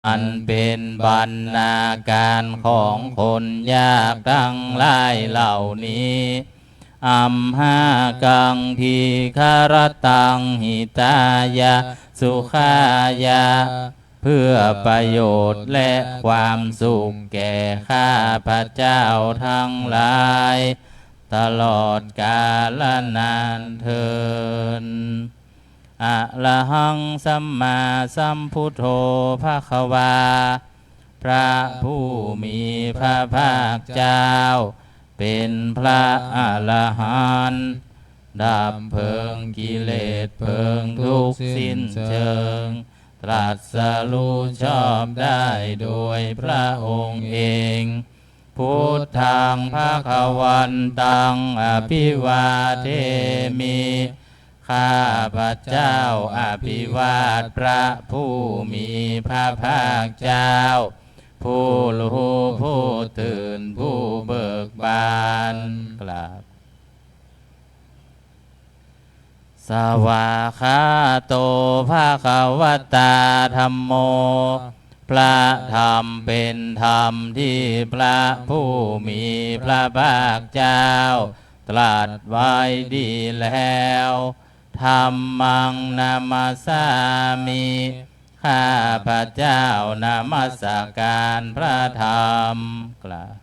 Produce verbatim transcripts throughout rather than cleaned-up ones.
อันเป็นบรรณาการของคนยากทั้งหลายเหล่านี้ amhākaṃ dīgharattaṃ hitāya sukhāya เพื่อประโยชน์และความสุขแก่ข้าพเจ้าทั้งหลาย ตลอดกาลนานเทอญ Arahaṃ sammāsambuddho bhagavā พระผู้มีพระภาคเจ้า เป็นพระอรหันต์ ดับเพลิงกิเลสเพลิงทุกข์สิ้นเชิง ตรัสรู้ชอบได้โดยพระองค์เอง Buddhaṃ bhagavantaṃ abhivādemi ข้าพเจ้าอภิวาทพระผู้มีพระภาคเจ้า ผู้รู้ผู้ตื่นผู้เบิกบาน กราบ Svākkhāto bhagavatā dhammo พระธรรมเป็นธรรมที่พระผู้มีพระภาคเจ้า ตรัสไว้ดีแล้ว Dhammaṃ namassāmi ข้าพเจ้านมัสการพระธรรม กราบ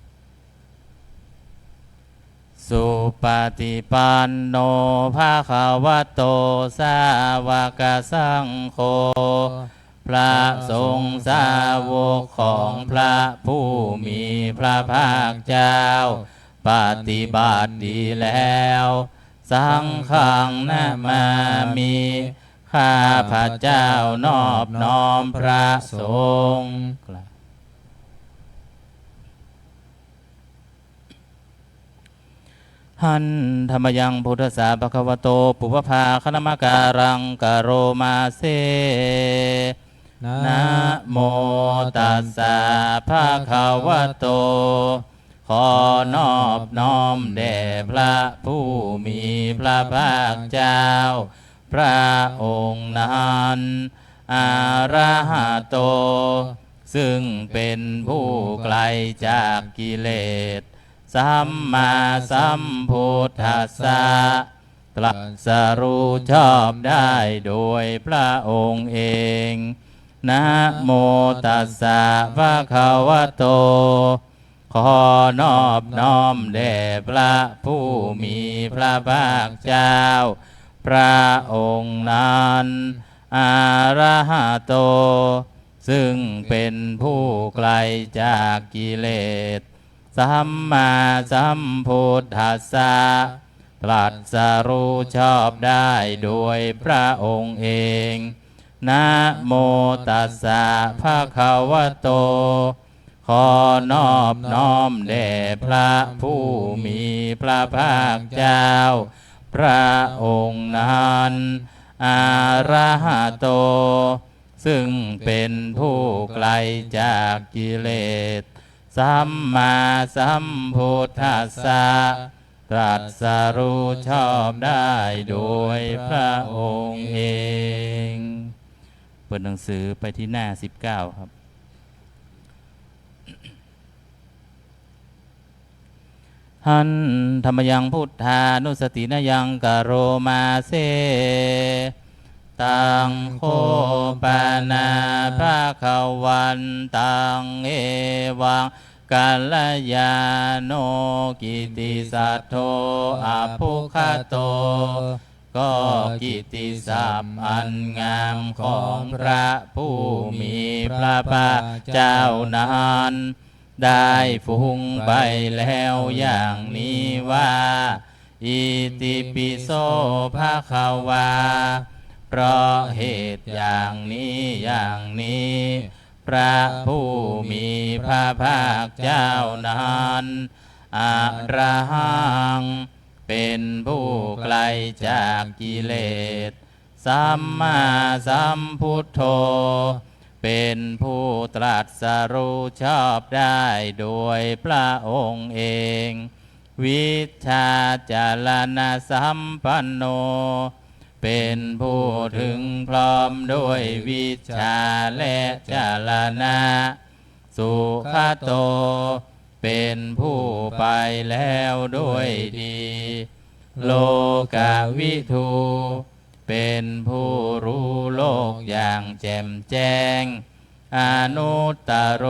Supaṭipanno bhagavato sāvakasaṅgho พระสงฆ์สาวกของพระผู้มีพระภาคเจ้า ปฏิบัติดีแล้ว Saṅghaṃ namāmi ข้าพเจ้านอบน้อมพระสงฆ์ Handa mayaṃ buddhassa bhagavato pubbabhāganamakāraṃ karoma se. Namo tassa bhagavato ขอนอบน้อมแด่พระผู้มีพระภาคเจ้า พระองค์นั้น arahato ซึ่งเป็นผู้ไกลจากกิเลส sammāsambuddhassa ตรัสรู้ชอบได้โดยพระองค์เอง Namo tassa bhagavato ขอนอบน้อมแด่พระผู้มีพระภาคเจ้า พระองค์นั้น arahato ซึ่งเป็นผู้ไกลจากกิเลส sammāsambuddhassa ตรัสรู้ชอบได้โดยพระองค์เอง Namo tassa bhagavato ขอนอบน้อมแด่พระผู้มีพระภาคเจ้า พระองค์นั้น arahato ซึ่งเป็นผู้ไกลจากกิเลส sammāsambuddhassa ตรัสรู้ชอบได้โดยพระองค์เอง เปิดหนังสือไปที่หน้าสิบเก้าครับ Handa mayaṃ buddhānussatinayaṃ karoma se. Taṃ kho pana bhagavantaṃ evaṃ kalyāṇo kittisaddo abbhuggato ก็กิตติศัพท์อันงามของพระผู้มีพระภาคเจ้านั้น ได้ฟุ้งไปแล้วอย่างนี้ว่า Itipi so bhagavā เพราะเหตุอย่างนี้อย่างนี้ พระผู้มีพระภาคเจ้านั้น arahaṃ เป็นผู้ไกลจากกิเลส sammāsambuddho เป็นผู้ตรัสรู้ชอบได้โดยพระองค์เอง vijjācaraṇasampanno เป็นผู้ถึงพร้อมด้วยวิชชาและจรณะ สุขโต เป็นผู้ไปแล้วด้วยดี โลกวิทู เป็นผู้รู้โลกอย่างแจ่มแจ้ง อนุตตโร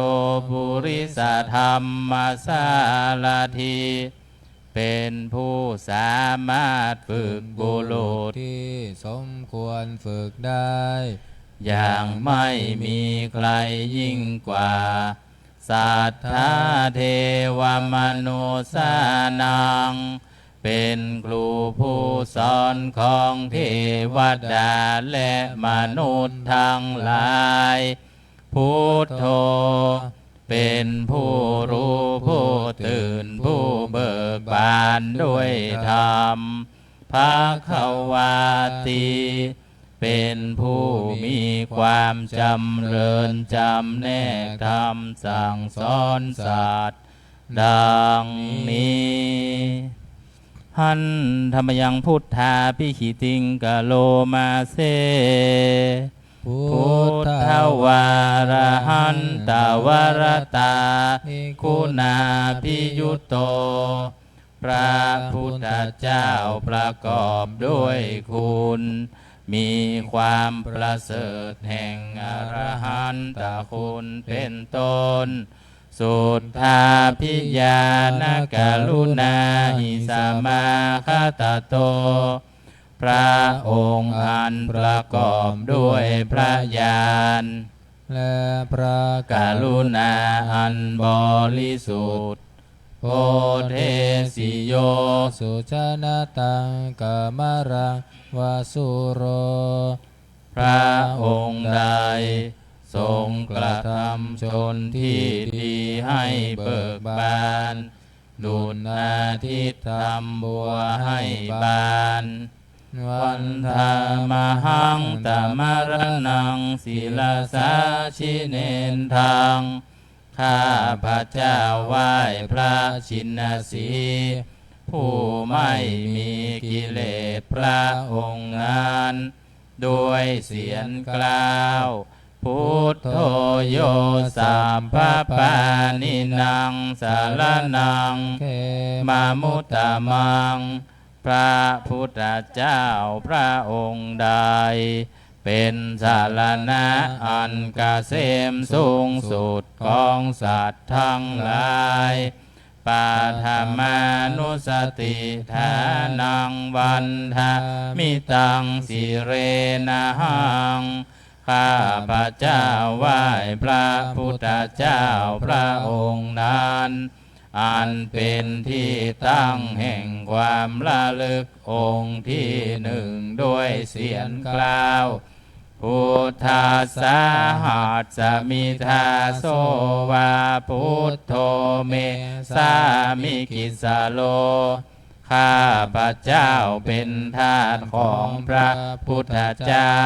ปุริสธรรมสารถี เป็นผู้สามารถฝึกบุรุษ ที่สมควรฝึกได้ อย่างไม่มีใครยิ่งกว่า สัทธา เทวมนุสสานัง เป็นครูผู้สอนของเทวดาและมนุษย์ทั้งหลาย พุทโธ เป็นผู้รู้ผู้ตื่นผู้เบิกบานด้วยธรรม ภควาติ เป็นผู้มีความจำเริญจำแนกธรรมสั่งสอนสัตว์ ดังนี้ Handa mayaṃ buddhābhigītiṃ karoma se. Buddhavārahantavaratādiguṇābhiyutto. พระพุทธเจ้าประกอบด้วยคุณ มีความประเสริฐแห่งอรหันตคุณเป็นต้น Suddhābhiñāṇakaruṇāhi samāgatatto. พระองค์อันประกอบด้วยพระญาณ และพระกรุณาอันบริสุทธิ์ Bodhesi yo sujanataṃ kāmaraṃva sūro. พระองค์ใดทรงกระทำชนที่ดีให้เบิกบาน ดุจอาทิตย์ทำบัวให้บาน Vandāmahaṃ tamaraṇaṃ sirasā jinendaṃ. ข้าพเจ้าไหว้พระชินสีห์ ผู้ไม่มีกิเลสพระองค์นั้น ด้วยเสียงกล้าว Buddho yo sabbapāṇīnaṃ saraṇaṃ khemamuttamaṃ. พระพุทธเจ้าพระองค์ใด เป็นสรณะอันเกษมสูงสุดของสัตว์ทั้งหลาย Paṭhamānussatiṭṭhānaṃ vandāmi taṃ sirenahaṃ. ข้าพเจ้าไหว้พระพุทธเจ้าพระองค์นั้น อันเป็นที่ตั้งแห่งความระลึกองค์ที่หนึ่งด้วยเสียงกล้าว Buddhassāhasmi dāso va buddho me sāmikissaro. ข้าพเจ้าเป็นทาสของพระพุทธเจ้า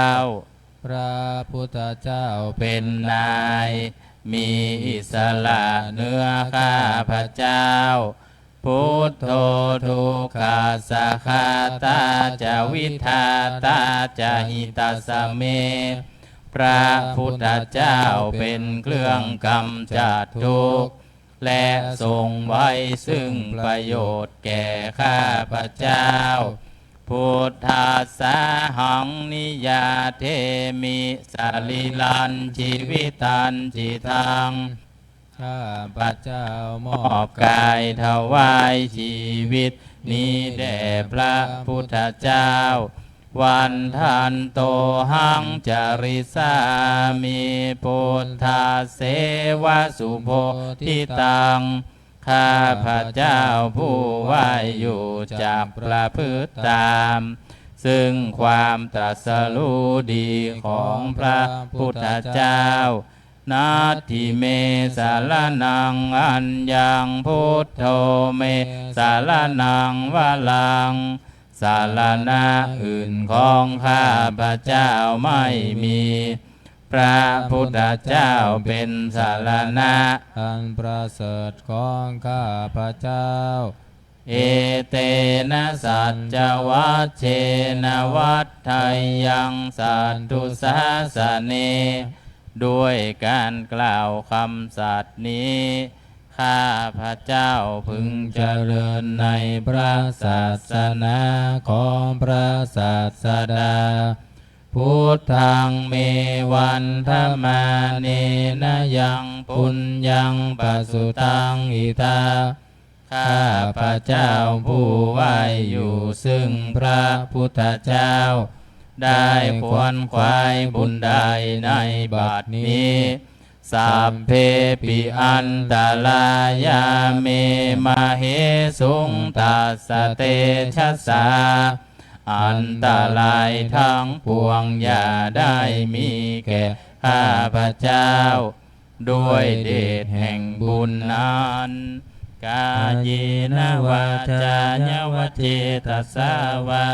พระพุทธเจ้าเป็นนาย มีอิสระเหนือข้าพเจ้า Buddho dukkhassa ghātā ca vidhātā ca hitassa me. พระพุทธเจ้าเป็นเครื่องกำจัดทุกข์ และทรงไว้ซึ่งประโยชน์แก่ข้าพเจ้า Buddhassāhaṃ niyyādemi sarīrañjīvitañcidaṃ. ข้าพเจ้ามอบกายถวายชีวิตนี้แด่พระพุทธเจ้า Vandantohaṃ carissāmi buddhasseva subodhitaṃ. ข้าพเจ้าผู้ไหว้อยู่จักประพฤติตาม ซึ่งความตรัสรู้ดีของพระพุทธเจ้า Natthi me saraṇaṃ aññaṃ buddho me saraṇaṃ varaṃ. สรณะอื่นของข้าพเจ้าไม่มี พระพุทธเจ้าเป็นสรณะอันประเสริฐของข้าพเจ้า Etena saccavajjena vaḍḍheyyaṃ satthu sāsane. ด้วยการกล่าวคำสัตย์นี้ ข้าพเจ้าพึงเจริญในพระศาสนาของพระศาสดา Buddhaṃ me vandamānena yaṃ puññaṃ pasutaṃ idha. ข้าพเจ้าผู้ไหว้อยู่ซึ่งพระพุทธเจ้า ได้ขวนขวายบุญใดในบัดนี้ Sabbepi antarāyā me māhesuṃ tassa tejasā. อันตรายทั้งปวงอย่าได้มีแก่ข้าพเจ้า ด้วยเดชแห่งบุญนั้น Kāyena vācāya va cetasā vā.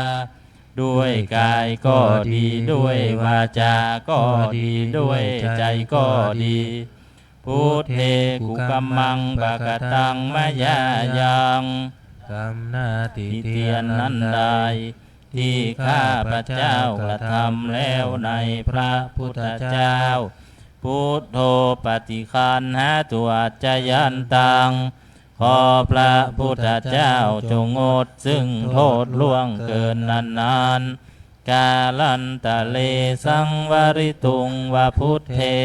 ด้วยกายก็ดี ด้วยวาจาก็ดี ด้วยใจก็ดี Buddhe kukammaṃ pakataṃ mayā yaṃ. กรรมหน้าติเตียนนั้นใด ที่ข้าพเจ้ากระทำแล้วในพระพุทธเจ้า Buddho paṭiggaṇhātu accayantaṃ. ขอพระพุทธเจ้าจงงดซึ่งโทษล่วงเกินนั้นๆ Kālantare saṃvarituṃ va buddhe.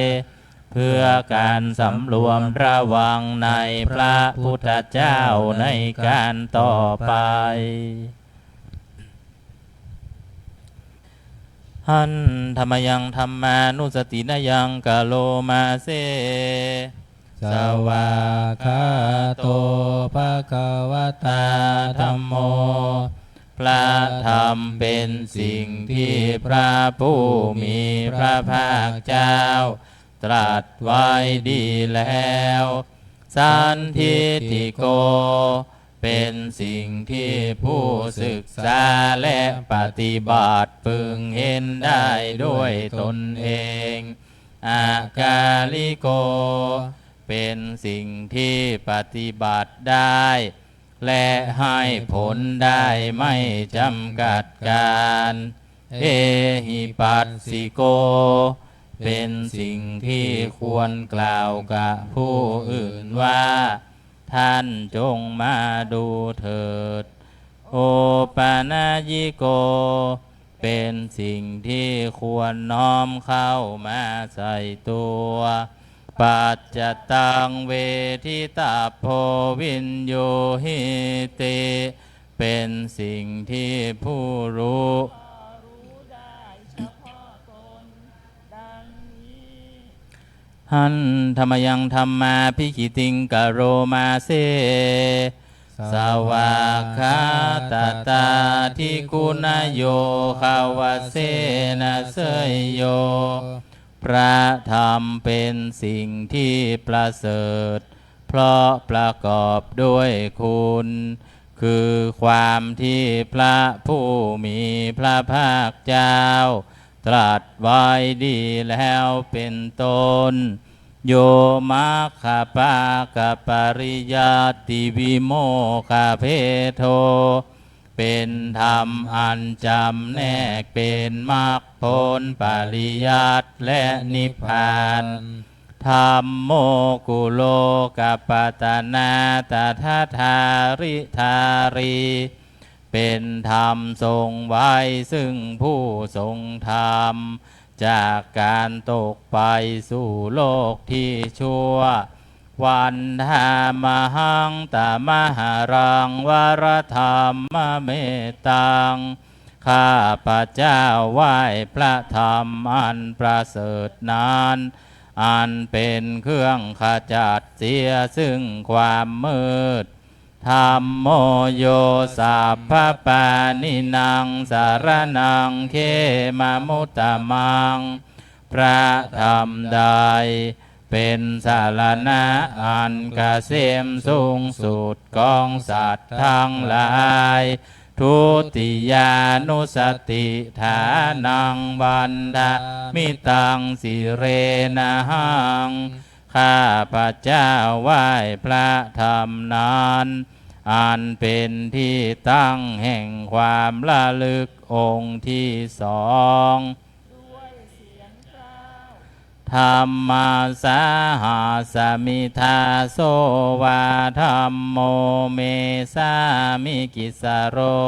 เพื่อการสำรวมระวังในพระพุทธเจ้าในการต่อไป Handa mayaṃ dhammānussatinayaṃ karoma se. Svākkhāto bhagavatā dhammo. พระธรรมเป็นสิ่งที่พระผู้มีพระภาคเจ้าตรัสไว้ดีแล้ว Sandiṭṭhiko เป็นสิ่งที่ผู้ศึกษาและปฏิบัติพึงเห็นได้ด้วยตนเอง Akāliko เป็นสิ่งที่ปฏิบัติได้ และให้ผลได้ไม่จำกัดกาล Ehipassiko เป็นสิ่งที่ควรกล่าวกับผู้อื่นว่า ท่านจงมาดูเถิด Opanayiko เป็นสิ่งที่ควรน้อมเข้ามาใส่ตัว Paccattaṃ veditabbo viññūhīti. เป็นสิ่งที่ผู้รู้ Handa mayaṃ dhammābhigītiṃ karoma se. Svākkhātatādiguṇayogavasena seyyo. พระธรรมเป็นสิ่งที่ประเสริฐ เพราะประกอบด้วยคุณ คือความที่พระผู้มีพระภาคเจ้าตรัสไว้ดีแล้วเป็นต้น Yo maggapākapariyattivimokkhabhedo. เป็นธรรมอันจำแนกเป็นมรรคผลปริยัติและนิพพาน Dhammo kulokapatanā tadadhāridhārī. เป็นธรรมทรงไว้ซึ่งผู้ทรงธรรม จากการตกไปสู่โลกที่ชั่ว Vandāmahaṃ tamaharaṃ varadhammametaṃ. ข้าพเจ้าไหว้พระธรรมอันประเสริฐนั้น อันเป็นเครื่องขจัดเสียซึ่งความมืด Dhammo yo sabbapāṇīnaṃ saraṇaṃ khemamuttamaṃ. พระธรรมใดเป็นสรณะอันเกษมสูงสุดของสัตว์ทั้งหลาย Dutiyānussatiṭṭhānaṃ vandāmi taṃ sirenahaṃ. ข้าพเจ้าไหว้พระธรรมนั้น อันเป็นที่ตั้งแห่งความระลึกองค์ที่สอง Dhammassāhasmi dāso vā dhammo me sāmikissaro.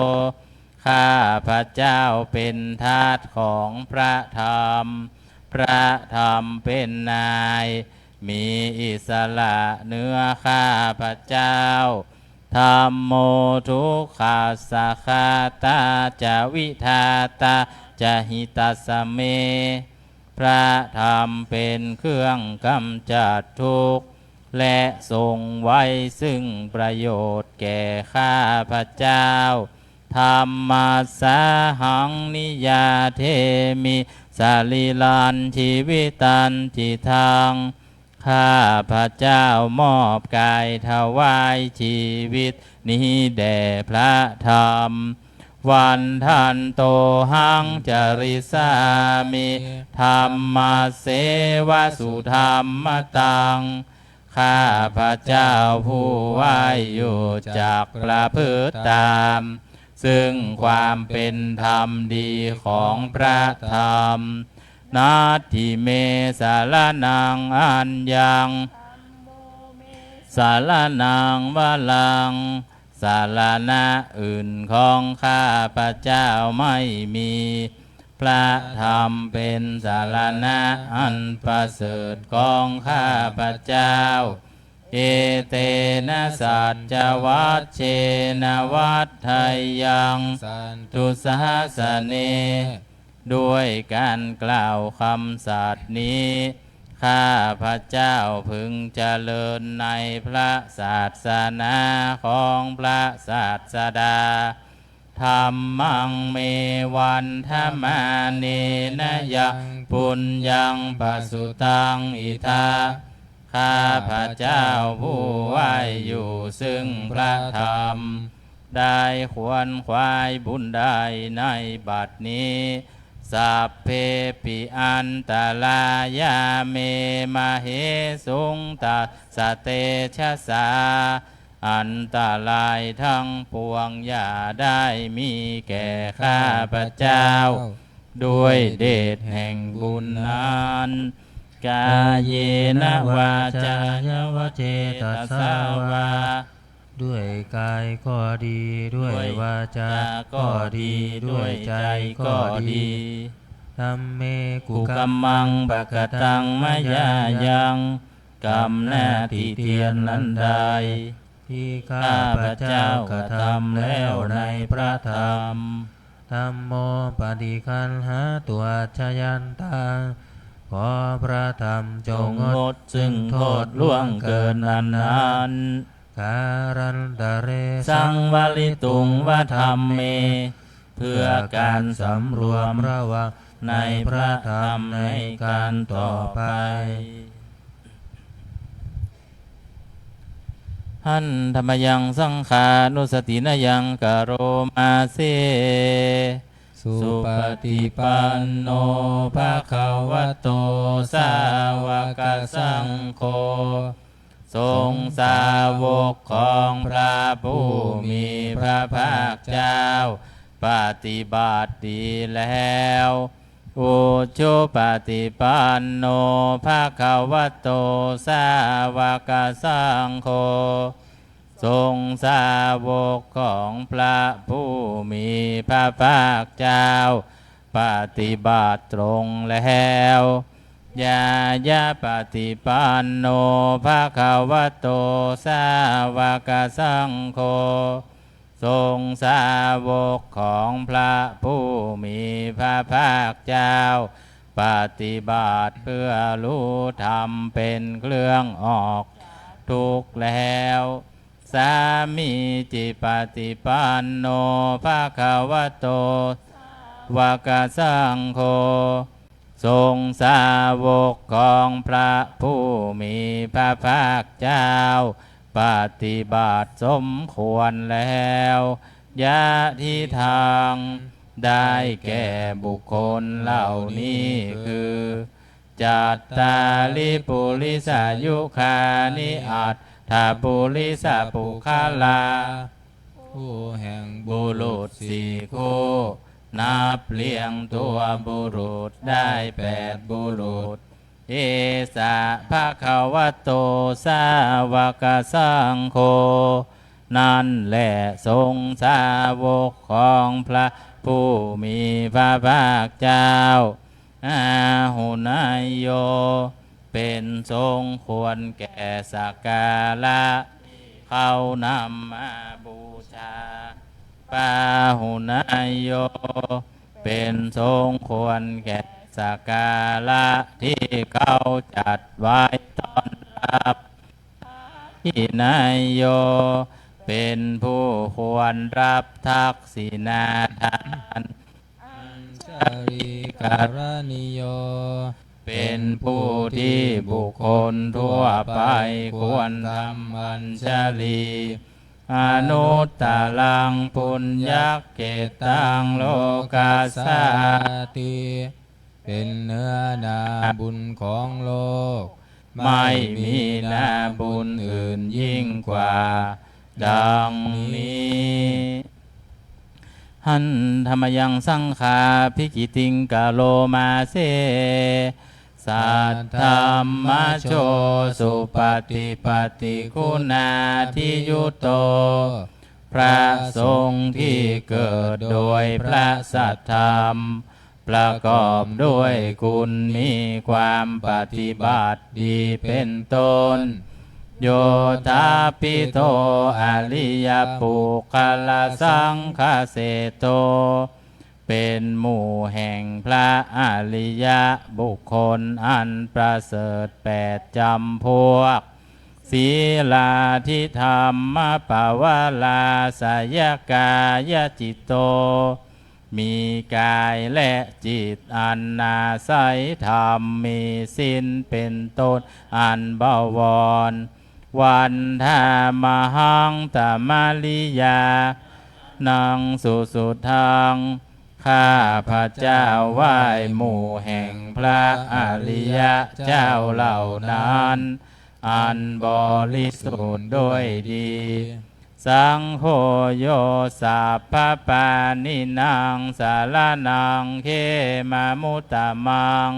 ข้าพเจ้าเป็นทาสของพระธรรม พระธรรมเป็นนาย มีอิสระเหนือข้าพเจ้า Dhammo dukkhassa ghātā ca vidhātā ca hitassa me. พระธรรมเป็นเครื่องกำจัดทุกข์ และทรงไว้ซึ่งประโยชน์แก่ข้าพเจ้า Dhammassāhaṃ niyyādemi sarīrañjīvitañcidaṃ. ข้าพเจ้ามอบกายถวายชีวิตนี้แด่พระธรรม Vandantohaṃ carissāmi dhammasseva sudhammataṃ. ข้าพเจ้าผู้ไหว้อยู่จักประพฤติตาม ซึ่งความเป็นธรรมดีของพระธรรม Natthi me saraṇaṃ aññaṃ saraṇaṃ varaṃ. สรณะอื่นของข้าพเจ้าไม่มี พระธรรมเป็นสรณะอันประเสริฐของข้าพเจ้า Etena saccavajjena vaḍḍheyyaṃ satthu-sāsane. ด้วยการกล่าวคำสัตย์นี้ ข้าพเจ้าพึงเจริญในพระศาสนาของพระศาสดา Dhammaṃ me vandamānena yaṃ puññaṃ pasutaṃ idha. ข้าพเจ้าผู้ไหว้อยู่ซึ่งพระธรรม ได้ขวนขวายบุญได้ในบัดนี้ Sabbepi antarāyā me māhesuṃ tassa tejasā. อันตรายทั้งปวงอย่าได้มีแก่ข้าพเจ้า ด้วยเดชแห่งบุญนั้น Kāyena vācāya va cetasā vā. ด้วยกายก็ดี ด้วยวาจาก็ดี ด้วยใจก็ดี Dhamme kukammaṃ pakataṃ mayā yaṃ. กรรมหน้าติเตียนนั้นใด ที่ข้าพเจ้ากระทำแล้วในพระธรรม Dhammo paṭiggaṇhātu accayantaṃ. ขอพระธรรมจงงดซึ่งโทษล่วงเกินนั้นๆ Kālantare saṃvarituṃ va dhamme. เพื่อการสำรวมระวังในพระธรรมในการต่อไป Handa mayaṃ saṅghānussatinayaṃ karoma se. Supaṭipanno bhagavato sāvakasaṅgho. สงฆ์สาวกของพระผู้มีพระภาคเจ้า ปฏิบัติดีแล้ว Ujupaṭipanno bhagavato sāvakasaṅgho. สงฆ์สาวกของพระผู้มีพระภาคเจ้า ปฏิบัติตรงแล้ว Ñāyapaṭipanno bhagavato sāvakasaṅgho. สงฆ์สาวกของพระผู้มีพระภาคเจ้า ปฏิบัติเพื่อรู้ธรรมเป็นเครื่องออกทุกข์แล้ว Sāmīcipaṭipanno bhagavato sāvakasaṅgho. สงฆ์สาวกของพระผู้มีพระภาคเจ้า ปฏิบัติสมควรแล้ว Yadidaṃ. ได้แก่บุคคลเหล่านี้คือ Cattāri purisayugāni aṭ ทปุริสปุคคลา คู่แห่งบุรุษสี่คู่ นับเรียงตัวบุรุษได้แปดบุรุษ Esa bhagavato sāvakasaṅgho นั่นแหละสงฆ์สาวกของพระผู้มีพระภาคเจ้า Āhuneyyo เป็นสงฆ์ควรแก่สักการะ เขานำมาบูชา Pāhuneyyo เป็นสงฆ์ควรแก่สักการะที่เขาจัดไว้ต้อนรับ Dakkhiṇeyyo เป็นผู้ควรรับทักษิณาทาน Añjalikaraṇīyo เป็นผู้ที่บุคคลทั่วไปควรทำอัญชลี Anuttaraṃ puññakkhettaṃ lokassāti เป็นเนื้อนาบุญของโลก ไม่มีนาบุญอื่นยิ่งกว่า ดังนี้ Handa mayaṃ saṅghābhigītiṃ karoma se. Saddhammajo supaṭipattiguṇādiyutto พระสงฆ์ที่เกิดโดยพระสัทธรรม ประกอบด้วยคุณมีความปฏิบัติดีเป็นต้น Yodapito ariyapuggalasaṅghaseṭṭho เป็นหมู่แห่งพระอริยบุคคลอันประเสริฐแปดจำพวก Sīlādidhammapavarāsayakāyacitto มีกายและจิตอันอาศัยธรรม มีศีลเป็นต้นอันบวร Vandāmahaṃ tamariyānaṃ susuddhaṃ ข้าพเจ้าไหว้หมู่แห่งพระอริยเจ้าเหล่านั้น อันบริสุทธิ์ด้วยดี Saṅgho yo sabbapāṇīnaṃ saraṇaṃ khemamuttamaṃ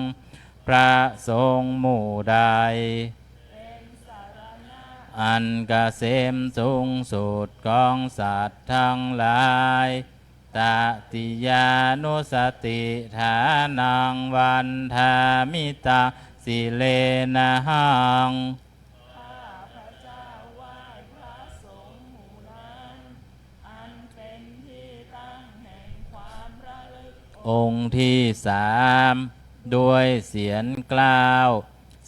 พระสงฆ์หมู่ใด อันเกษมสูงสุดของสัตว์ทั้งหลาย Tatiyānussatiṭṭhānaṃ vandāmi taṃ sirenahaṃ ข้าพเจ้าไหว้พระสงฆ์หมู่นั้น อันเป็นที่ตั้งแห่งความระลึก องค์ที่สาม ด้วยเสียงกล้าว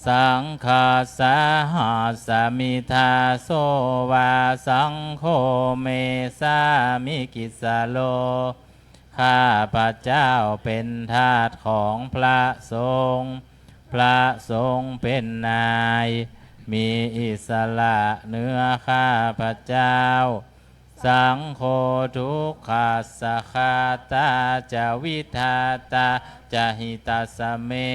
Saṅghassa hasmi dāso vā saṅgho me sāmikissaro ข้าพเจ้าเป็นทาสของพระสงฆ์ พระสงฆ์เป็นนาย มีอิสระเหนือข้าพเจ้า Saṅgho dukkhassa ghātā ca vidhātā ca hitassa me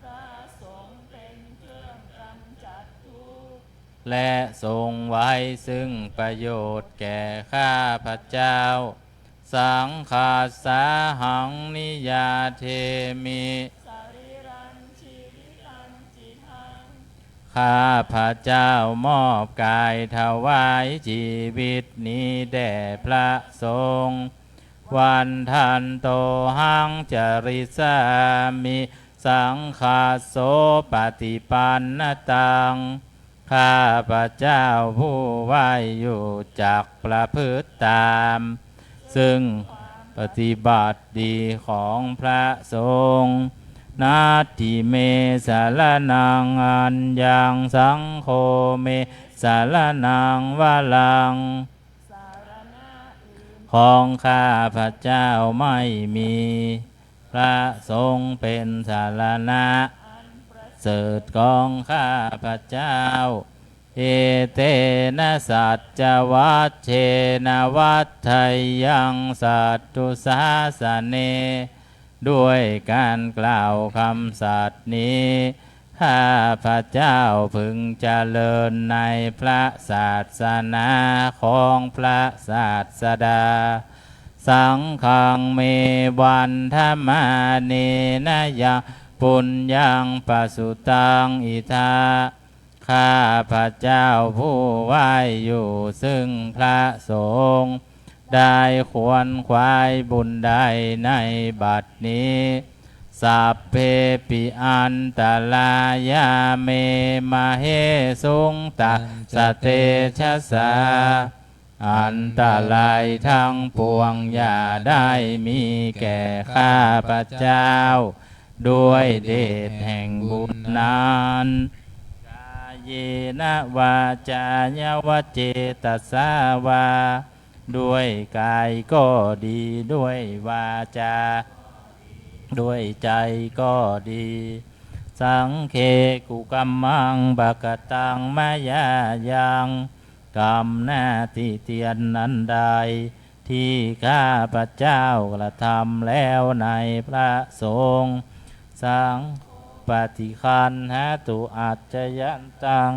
พระสงฆ์เป็นเครื่องกำจัดทุกข์ และทรงไว้ซึ่งประโยชน์แก่ข้าพเจ้า Saṅghassahaṃ niyyādemi sarīrañjīvitañcidaṃ ข้าพเจ้ามอบกายถวายชีวิตนี้แด่พระสงฆ์ Vandantohaṃ carissāmi saṅghassopaṭipannataṃ ข้าพเจ้าผู้ไหว้อยู่จักประพฤติตาม ซึ่งปฏิบัติดีของพระสงฆ์ Natthi me saraṇaṃ aññaṃ saṅgho me saraṇaṃ varaṃ ของข้าพเจ้าไม่มี พระสงฆ์เป็นสรณะอันประเสริฐของข้าพเจ้า Etena saccavajjena vaḍḍheyyaṃ satthu sāsane ด้วยการกล่าวคำสัตย์นี้ ข้าพเจ้าพึงเจริญในพระศาสนาของพระศาสดา Saṅghaṃ me vandamānena yaṃ puññaṃ pasutaṃ idha. ข้าพเจ้าผู้ไหว้อยู่ซึ่งพระสงฆ์ ได้ขวนขวายบุญใดในบัดนี้ Sabbepi antarāyā me māhesuṃ tassa tejasā. อันตรายทั้งปวงอย่าได้มีแก่ข้าพเจ้า ด้วยเดชแห่งบุญนั้น Kāyena vācāya va cetasā vā ด้วยกายก็ดี ด้วยวาจา ด้วยใจก็ดี Saṅghe kukammaṃ pakataṃ mayā yaṃ กรรมหน้าติเตียนอันใด ที่ข้าพเจ้ากระทำแล้วในพระสงฆ์ Saṅgho paṭiggaṇhatu accayantaṃ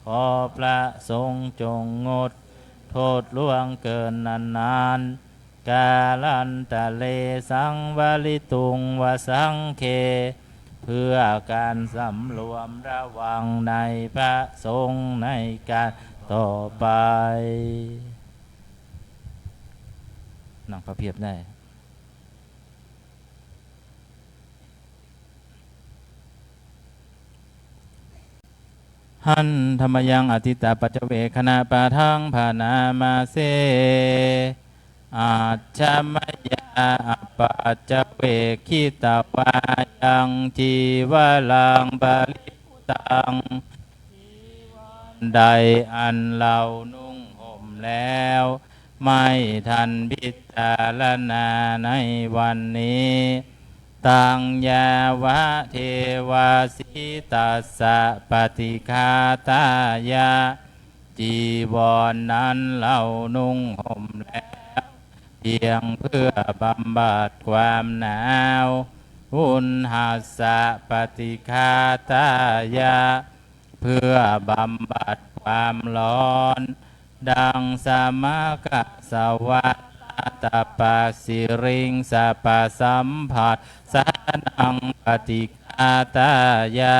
ขอพระสงฆ์จงงดโทษล่วงเกินนั้นๆ Kālantare saṃvarituṃ va saṅghe เพื่อการสำรวมระวังในพระสงฆ์ในการต่อไป นั่งพับเพียบได้ Handa mayaṃ atītapaccavekkhaṇapāṭhaṃ bhaṇāma se. Ajja mayā apaccavekkhitvā yaṃ cīvaraṃ paribhuttaṃ จีวรใดอันเรานุ่งห่มแล้ว ไม่ทันพิจารณาในวันนี้ Taṃ yāvadeva sītassa paṭighātāya จีวรนั้นเรานุ่งห่มแล้ว เพียงเพื่อบำบัดความหนาว Uṇhassa paṭighātāya เพื่อบำบัดความร้อน Daṃsamakassava ātapasiriṃsapasamphassānaṃ paṭighātāya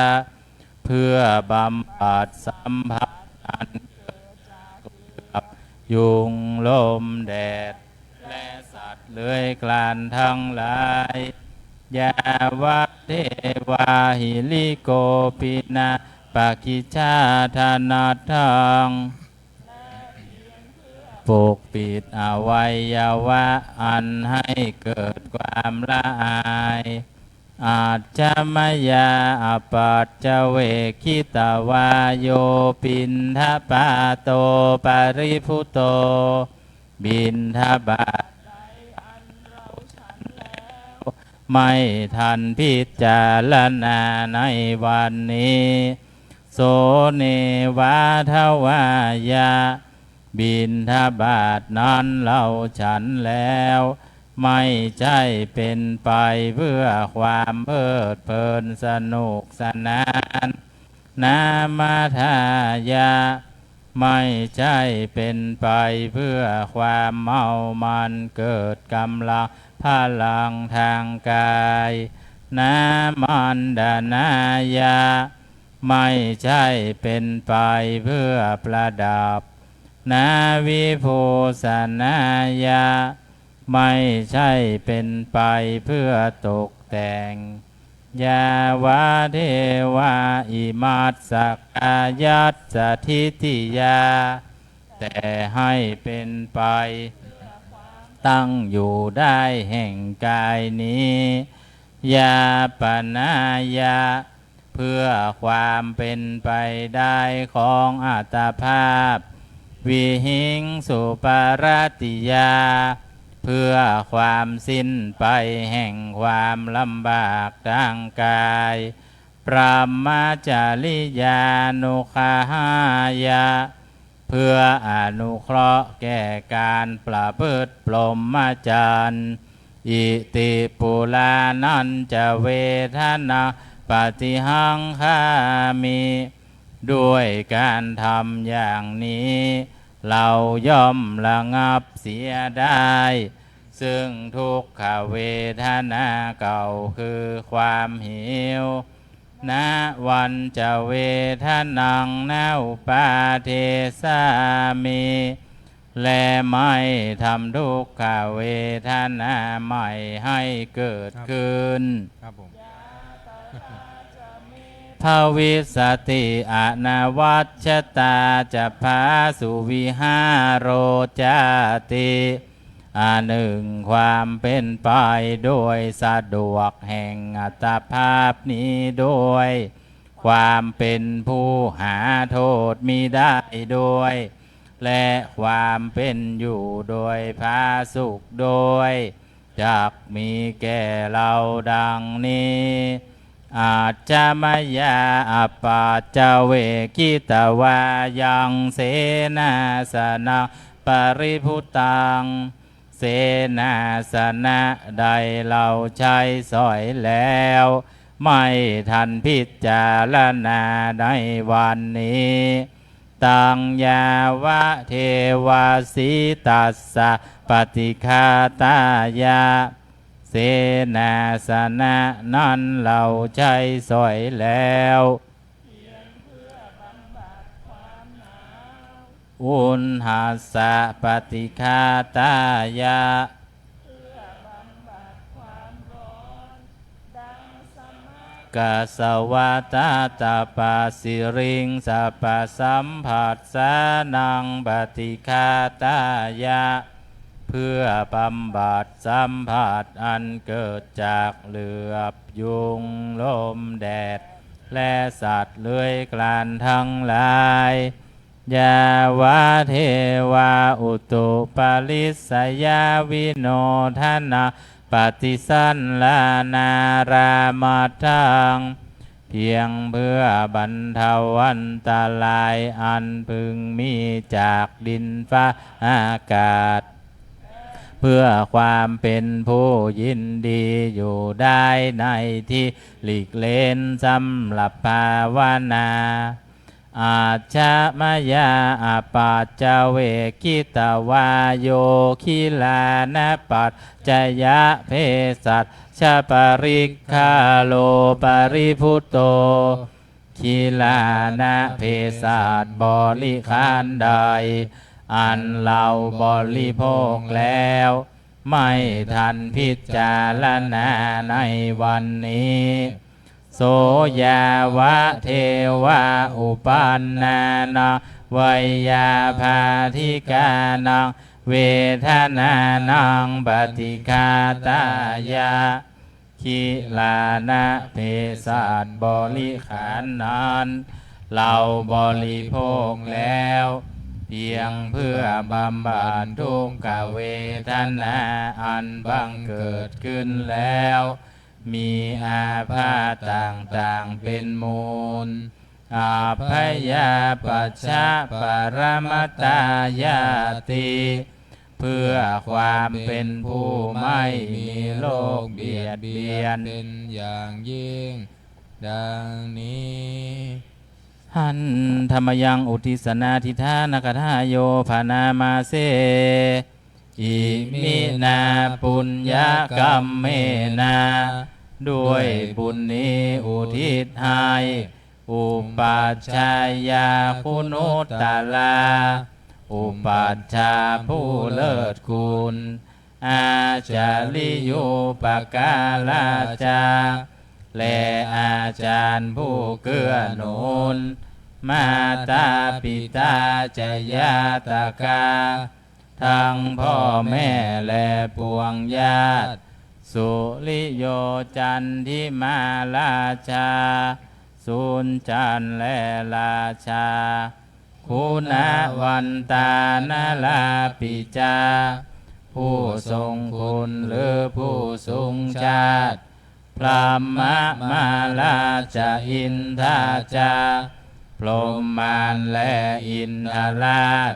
เพื่อบำบัดสัมผัสอันเกิดจากเหลือบยุงลมแดด และสัตว์เลื้อยคลานทั้งหลาย Yāvadeva hirikopinapaṭicchādanatthaṃ ปกปิดอวัยวะอันให้เกิดความละอาย Ajja mayā apaccavekkhitvā yo piṇḍapāto paribhutto บิณฑบาตใดอันเราฉันแล้ว ไม่ทันพิจารณาในวันนี้ So nevādhavāya บิณฑบาตนั้นเราฉันแล้ว ไม่ใช่เป็นไปเพื่อความเพลิดเพลินสนุกสนาน Namadāya ไม่ใช่เป็นไปเพื่อความเมามันเกิดกำลังพลังทางกาย Nāmandanāya ไม่ใช่เป็นไปเพื่อประดับ Navibhūsanāya ไม่ใช่เป็นไปเพื่อตกแต่ง Yāvadeva imassa kāyassa ṭhitiyā แต่ให้เป็นไปตั้งอยู่ได้แห่งกายนี้ Yāpanāya เพื่อความเป็นไปได้ของอัตภาพ Vihiṃsuparatiyā เพื่อความสิ้นไปแห่งความลำบากทางกาย Brahmacariyānuggahāya เพื่ออนุเคราะห์แก่การประพฤติพรหมจรรย์ Iti purāṇañca vedanaṃ paṭihaṅkhāmi ด้วยการทำอย่างนี้ เราย่อมระงับเสียได้ ซึ่งทุกขเวทนาเก่าคือความหิว na vañca vedanaṃ na uppādessāmi และไม่ทำทุกขเวทนาใหม่ให้เกิดขึ้น ครับผม bhavissati anavajjatā ca phāsuvihāro cāti อันหนึ่งความเป็นไปโดยสะดวกแห่งอัตภาพนี้ด้วย ความเป็นผู้หาโทษมิได้ด้วย และความเป็นอยู่โดยผาสุกด้วย จักมีแก่เราดังนี้ Ajja mayā apaccavekkhitvā yaṃ senāsanaṃ paribhuttaṃ เสนาสนะใดเราใช้สอยแล้ว ไม่ทันพิจารณาในวันนี้ taṃ yāvadeva sītassa paṭighātāya เสนาสนะนั้นเราใช้สอยแล้ว uṇhassa paṭighātāya kassavatā tappasiriṃsapasamphassānaṃ paṭighātāya เพื่อบำบัดสัมผัสอันเกิดจากเหลือบยุง ลมแดด และสัตว์เลื้อยคลานทั้งหลาย yāvadeva utuparissayavinodanapaṭisallānārāmatthaṃ เพียงเพื่อบรรเทาอันตรายอันพึงมีจากดินฟ้าอากาศ เพื่อความเป็นผู้ยินดีอยู่ได้ในที่หลีกเล้นสำหรับภาวนา Ajja mayā apaccavekkhitvā yo gilānapaccayabhesajjaparikkhāro paribhutto gilāna เภสัชบริขารใด อันเราบริโภคแล้ว ไม่ทันพิจารณาในวันนี้ so yāvadeva uppannānaṃ veyyābādhikānaṃ vedanānaṃ paṭighātāya gilāna เภสัชบริขารนั้น เราบริโภคแล้ว เพียงเพื่อบำบัดทุกขเวทนาอันบังเกิดขึ้นแล้ว มีอาพาธต่างๆเป็นมูล abyāpajjhaparamatāyāti เพื่อความเป็นผู้ไม่มีโรคเบียดเบียน เป็นอย่างยิ่ง ดังนี้ Handa mayaṃ uddissanādhiṭṭhānagāthāyo bhaṇāma se. Iminā puññakammena ด้วยบุญนี้อุทิศให้ upajjhāyā guṇuttarā อุปัชฌาย์ผู้เลิศคุณ ācariyūpakārā ca และอาจารย์ผู้เกื้อหนุน mātā pitā ca ñātakā ทั้งพ่อแม่และปวงญาติ suriyo candimā rājā สุริจันทร์และราชา guṇavantā narāpi ca ผู้ทรงคุณหรือผู้สูงชาติ brahmamārā ca indā ca พรหมมารและอินทราช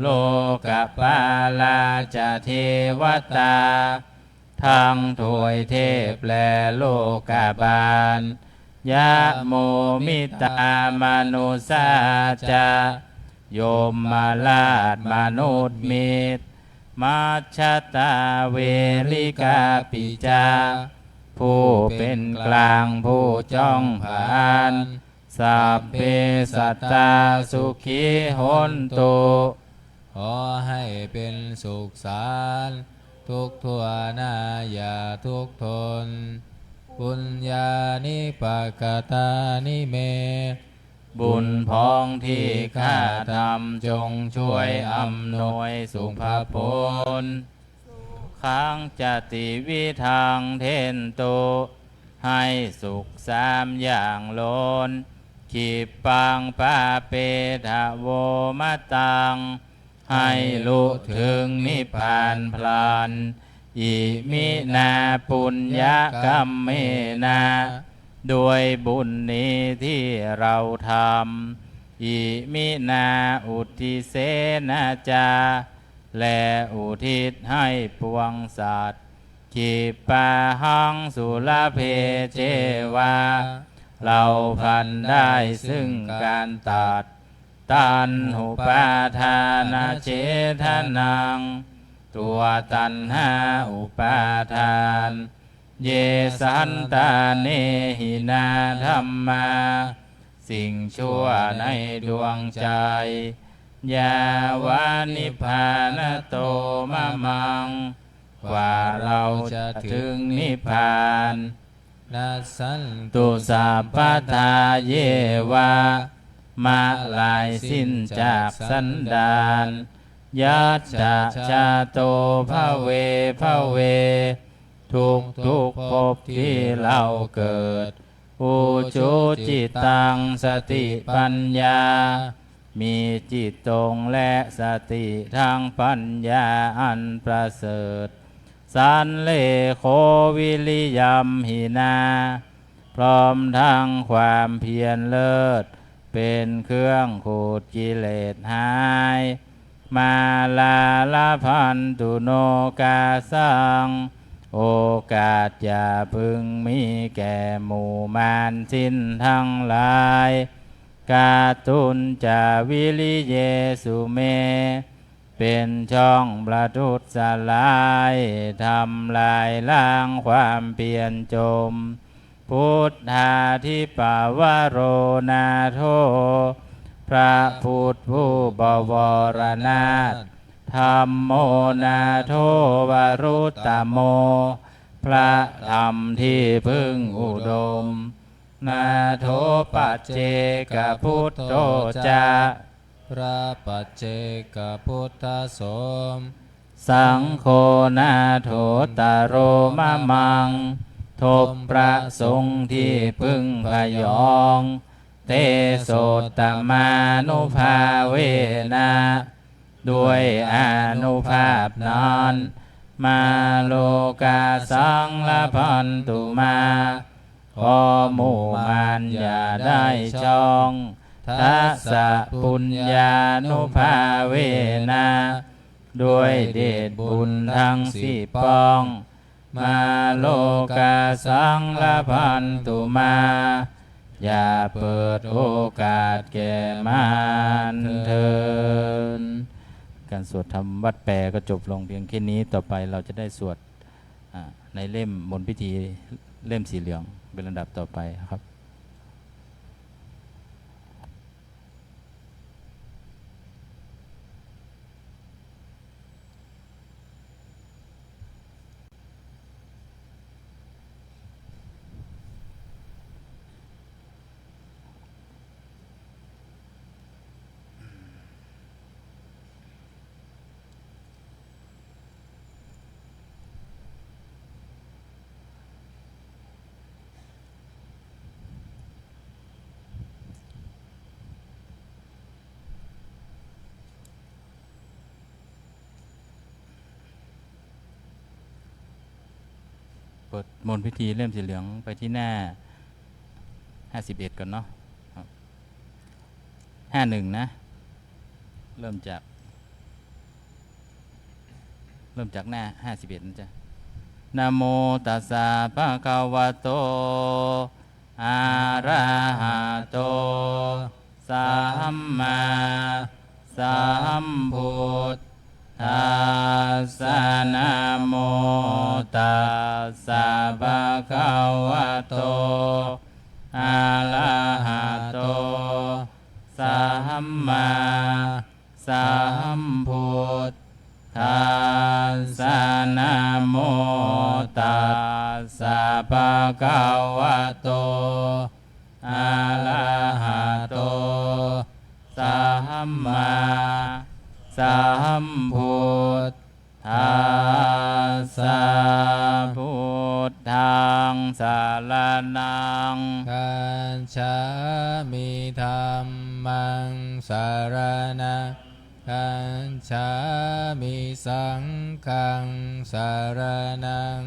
lokapālā ca devatā ทั้งทวยเทพและโลกบาล Yamo mittā manussā ca, ยมราช มนุษย์มิตร majjhattā verikāpi ca ผู้เป็นกลางผู้จ้องผลาญ sabbe sattā sukhī hontu ขอให้เป็นสุขสันต์ทุกทั่วหน้าอย่าทุกข์ทน puññāni pakatāni me บุญพ้องที่ข้าทำจงช่วยอำนวยสุภผล khaṃ ca tividhaṃ dentu ให้สุขสามอย่างล้น khippaṃ pāpetha vo mataṃ ให้ลุถึงนิพพานพลัน iminā puññakammena ด้วยบุญนี้ที่เราทำ iminā uddisena ca และอุทิศให้ปวงสัตว์ khippāhaṃ sulabhe ceva เราพลันได้ซึ่งการตัด taṇhupādānachedanaṃ ตัวตัณหาอุปาทาน ye santāne hinā dhammā สิ่งชั่วในดวงใจ yāva nibbānato mamaṃ กว่าเราจะถึงนิพพาน nassantu sabbadā yeva มะลายสิ้นจากสันดาน yacca jāto bhave bhave ทุกทุกๆภพที่เราเกิด ujucittaṃ satipaññā มีจิตตรงและสติทั้งปัญญาอันประเสริฐ sallekho viriyamhinā พร้อมทั้งความเพียรเลิศ เป็นเครื่องขูดกิเลสหาย Mālā labhantu nokāsaṃ โอกาสอย่าพึงมีแก่หมู่มารสิ้นทั้งหลาย kātuñca viriyesu me เป็นช่องประทุษร้าย ทำลายล้างความเพียรจม Buddhādhipavaro nātho พระพุทธผู้บวรนาถ dhammo nātho varuttamo พระธรรมที่พึ่งอุดม nātho paccekabuddho ca พระปัจเจกพุทธสม saṅgho nāthottaro mamaṃ ทบพระสงฆ์ที่พึ่งพยอง tesottamānubhāvena ด้วยอานุภาพนั้น mā lokāsaṃ labhantu mā ขอหมู่มารอย่าได้ช่อง dasapuññānubhāvena ด้วยเดชบุญทั้งสิบป้อง mā lokāsaṃ labhantu mā อย่าเปิดโอกาสแก่มารเถิด การสวดธรรมวัดแปก็จบลงเพียงแค่นี้ ต่อไปเราจะได้สวด อ่า ในเล่มมนต์พิธีเล่มสีเหลืองเป็นลำดับต่อไปครับ เปิดมนต์พิธีเล่มสีเหลืองไปที่หน้าห้าสิบเอ็ดก่อนเนาะ ครับ ห้าหนึ่งนะ เริ่มจาก เริ่มจากหน้าห้าสิบเอ็ดนะจ๊ะ Namo tassa bhagavato arahato sammāsambuddhassa. Namo tassa bhagavato arahato sammāsambuddhassa. Namo tassa bhagavato arahato sammāsambuddhassa. Buddhaṃ saraṇaṃ gacchāmi. Dhammaṃ saraṇaṃ gacchāmi. Saṅghaṃ saraṇaṃ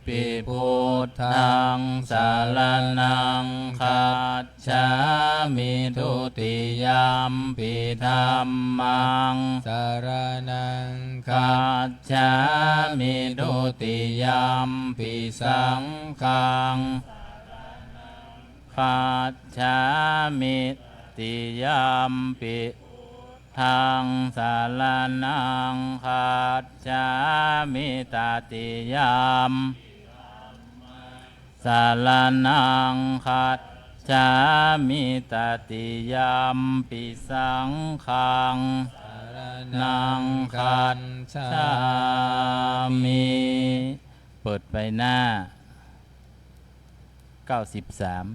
pi. Buddhaṃ saraṇaṃ gacchāmi. Dutiyampi dhammaṃ saraṇaṃ gacchāmi. Dutiyampi saṅghaṃ gacchāmi. Tiyampi buddhaṃ saraṇaṃ gacchāmi. Tatiyam saraṇaṃ gacchāmi. Tatiyampi saṅghaṃ saraṇaṃ gacchāmi. เปิดไปหน้า เก้าสิบสาม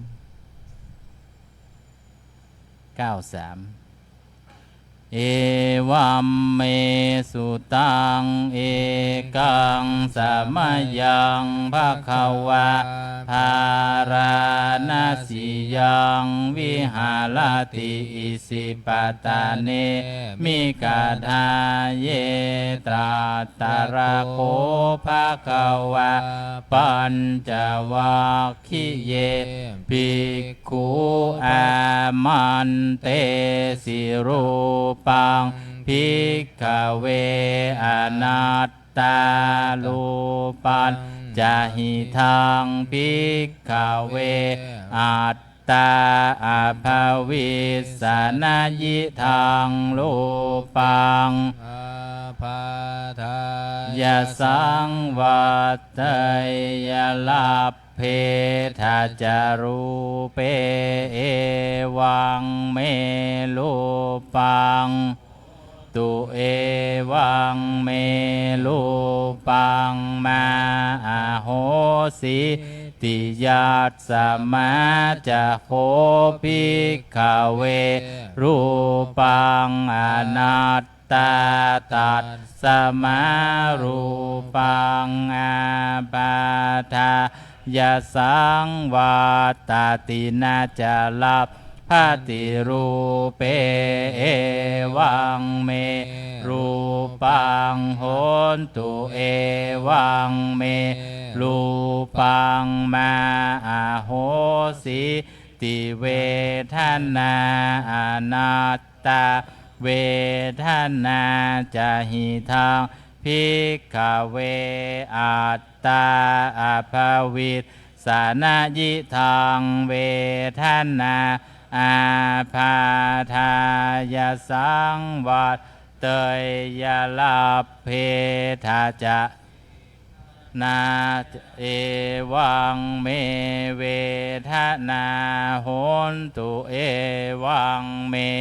เก้าสาม Evaṃ me sutaṃ. Ekaṃ samayaṃ bhagavā bārāṇasiyaṃ viharati isipatane migadāye. Tatra kho bhagavā pañcavag giye bhikkhu āmantesi: Rūpaṃ bhikkhave anattā, rūpacca hidaṃ bhikkhave attā abhavissa, na yidaṃ rūpaṃ ābādhāya saṃvatteyya. Lab bhetha ca rūpe evaṃ me rūpaṃ, tu evaṃ me rūpaṃ, mā ahosīti. Yasmā ca kho bhikkhave rūpaṃ anat tā, tasmā rūpaṃ ābādhāya saṃvattati, na ca labbhati rūpe evaṃ me rūpaṃ, hontu evaṃ me rūpaṃ, mā ahosīti. Vedanā anat tā, vedanā ca hidaṃ bhikkhave attā abhavissa, na yidaṃ vedanā ābādhāya saṃvatteyya. Labbhetha ca nā evaṃ me vedanā, hontu evaṃ me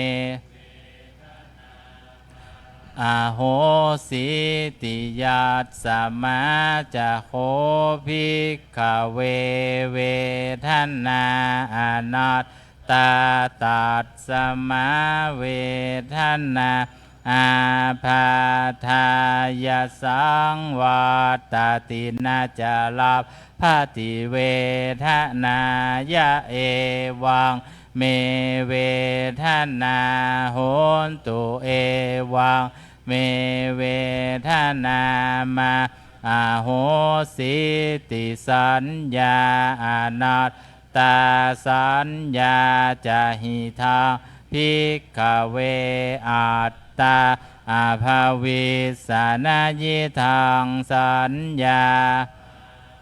ahosīti. Yasmā ca kho bhikkhave vedanā anattā, tasmā vedanā ābādhāya saṃvattati, na ca labbhati vedanāya evaṃ me vedanā, hontu evaṃ me vedanā, mā ahosīti. Saññā anat tā, saññā ca hidaṃ bhikkhave attā abhavissa, na yidaṃ saññā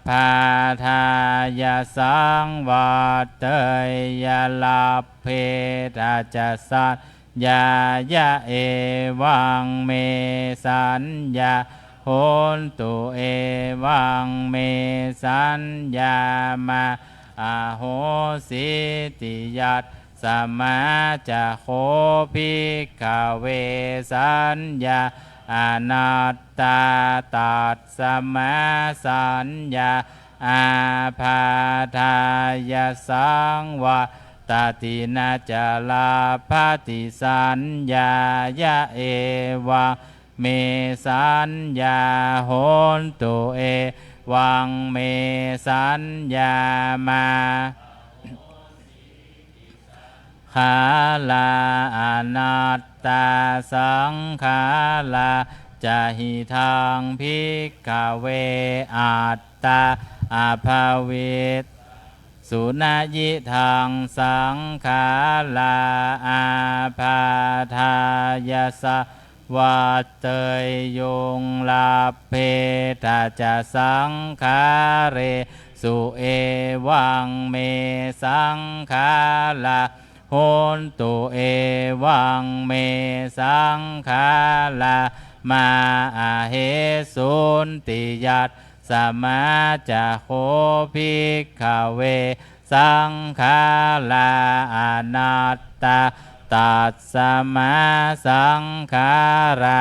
ābādhāya saṃvatteyya, labbhetha ca sañ ñāya, evaṃ me saññā hontu, evaṃ me saññā mā ahosīti. Yasmā ca kho, bhikkhave, saññā anattā, tasmā saññā ābādhāya saṃvattati, na ca labbhati saññāya, evaṃ me saññā hontu, evaṃ me saññā mā ṅkhārā anattā, saṅkhārā ca hidaṃ, bhikkhave, attā abhavissa- su, na idaṃ saṅkhārā ābādhāya saṃvatteyyuṃ, labbhetha ca saṅkhāresu, evaṃ me saṅkhārā hontu, evaṃ me saṅkhārā mā ahesunti. Yas- mā ca kho, bhikkhave, saṅkhārā anattā, tasmā saṅkhārā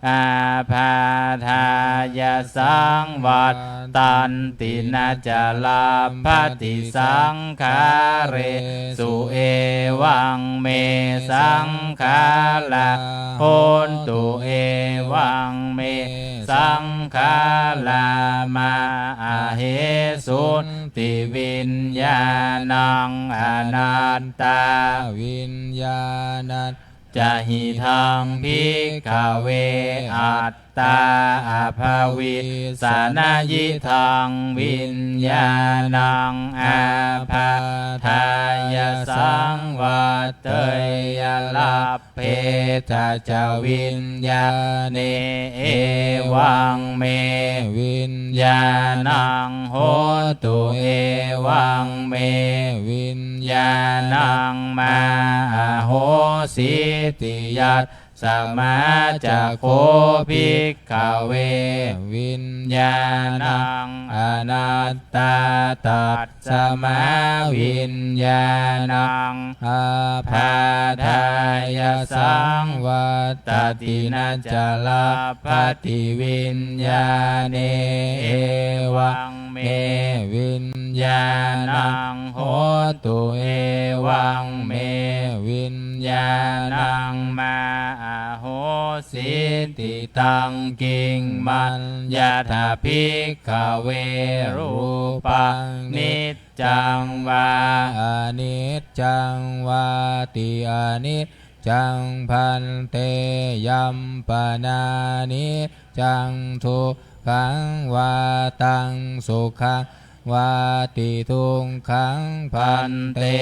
ābādhāya saṃvattanti, na ca labbhati saṅkhāresu, evaṃ me saṅkhārā hontu, evaṃ me saṅkhārā mā ahesunti. Viññāṇaṃ anattā, viññāṇañca hidaṃ, bhikkhave, attā abhavissa, na idaṃ viññāṇaṃ ābādhāya saṃvatteyya, labbhetha ca viññāṇe, evaṃ me viññāṇaṃ hotu, evaṃ me viññāṇaṃ mā ahosīti. Yasmā ca kho, bhikkhave, viññāṇaṃ anattā, tasmā viññāṇaṃ ābādhāya saṃvattati, na ca labbhati viññāṇe, evaṃ me viññāṇaṃ hotu, evaṃ me viññāṇaṃ mā ahosīti. Taṃ kiṃ maññatha, bhikkhave, rūpaṃ niccaṃ vā aniccaṃ vāti? Aniccaṃ, bhante. Yampanāniccaṃ, dukkhaṃ vā taṃ sukhaṃ vāti? Dukkhaṃ, bhante.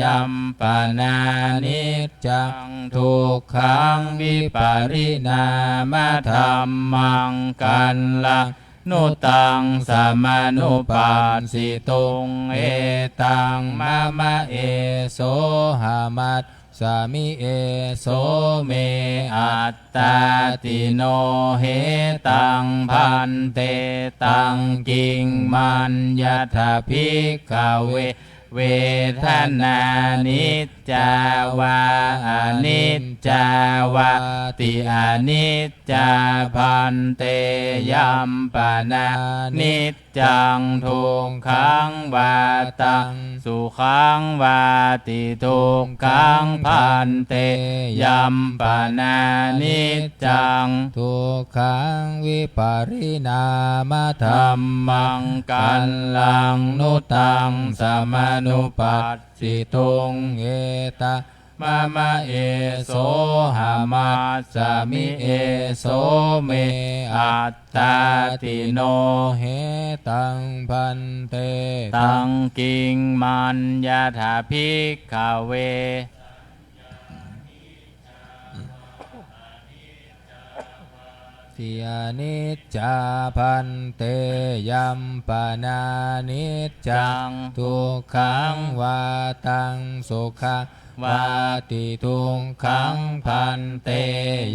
Yampanāniccaṃ, dukkhaṃ viparināmadhammaṃ, kallaṃ nu taṃ samanupassituṃ, etaṃ mama, esohamas sami, eso me attāti. No hetaṃ, bhante. Taṃ kiṃ maññatha, bhikkhave, vedanā niccā vā aniccā vāti? Aniccā, bhante. Yampanānic caṃ, dukkhaṃ vā taṃ sukhaṃ vāti? Dukkhaṃ, bhante. Yampanāniccaṃ, dukkhaṃ viparināmadhammaṃ, kallaṃ nu taṃ samanupassituṃ, etaṃ mama, esohamas sami, eso me attāti. No hetaṃ, bhante. Taṃ kiṃ maññatha, bhikkhave, ti aniccā bhante, yampanāniccaṃ dukkhaṃ vā taṃ sukhaṃ vāti dukkhaṃ bhante,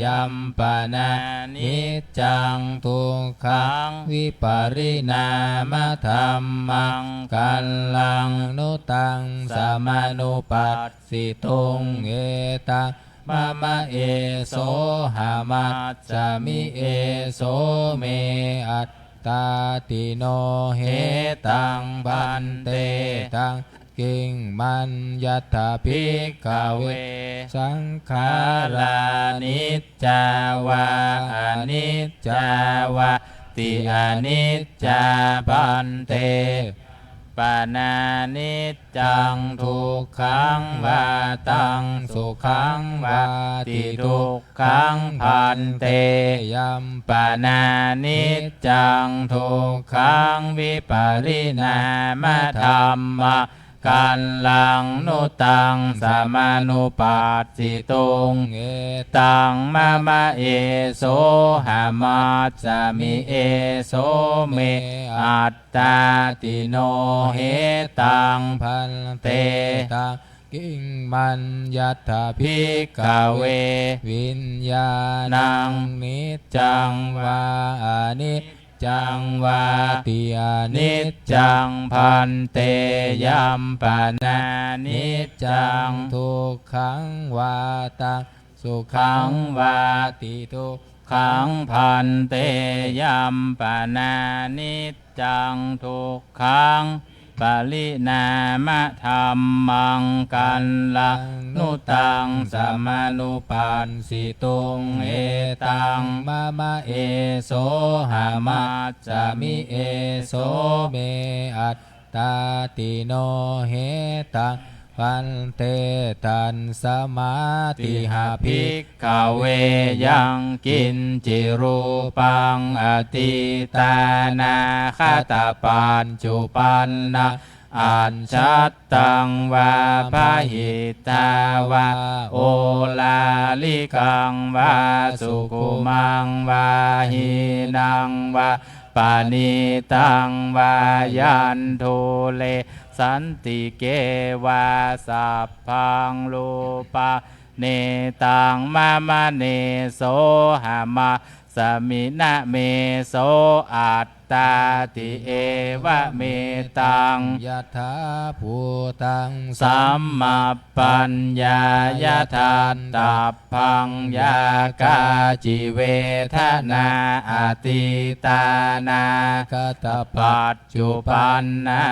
yampanāniccaṃ dukkhaṃ viparināmadhammaṃ kallaṃ nu taṃ samanupassituṃ, etaṃ mama esohamajjhami, eso me attāti. No hetaṃ bhante, taṃ kiṃ maññatha bhikkhave, saṅkhārā niccā vā aniccā vāti. Aniccā bhante, panāniccaṃ dukkhaṃ vā taṃ sukhaṃ vāti dukkhaṃ bhante, yampanāniccaṃ dukkhaṃ viparināmadhammaṃ kallaṃ nu taṃ samanupassituṃ, etaṃ mama esohamajjhami, eso me attāti. No hetaṃ bhante, taṃ kiṃ maññatha bhikkhave, viññāṇaṃ niccaṃ vā aniccaṃ vāti. Aniccaṃ bhante, yampanāniccaṃ dukkhaṃ vā taṃ sukhaṃ vāti dukkhaṃ bhante, yampanāniccaṃ dukkhaṃ viparināmadhammaṃ kallaṃ nu taṃ samanupassituṃ, etaṃ mama esohamajjhami, eso me attāti. No hetaṃ bhante, tasmā tiha bhikkhave yaṃ kiñci rūpaṃ atītānāgatapaccuppannā ajjhattaṃ vā bahiddhā vā oḷārikaṃ vā sukhumaṃ vā hīnaṃ vā paṇītaṃ vā yaṃ dūre santike vā sabbaṃ rūpaṃ netaṃ mama nesohamajjhami na meso attāti evametaṃ yathābhūtaṃ sammappaññāya daṭṭhabbaṃ. Yā kāci vedanā atītānāgatapaccuppannā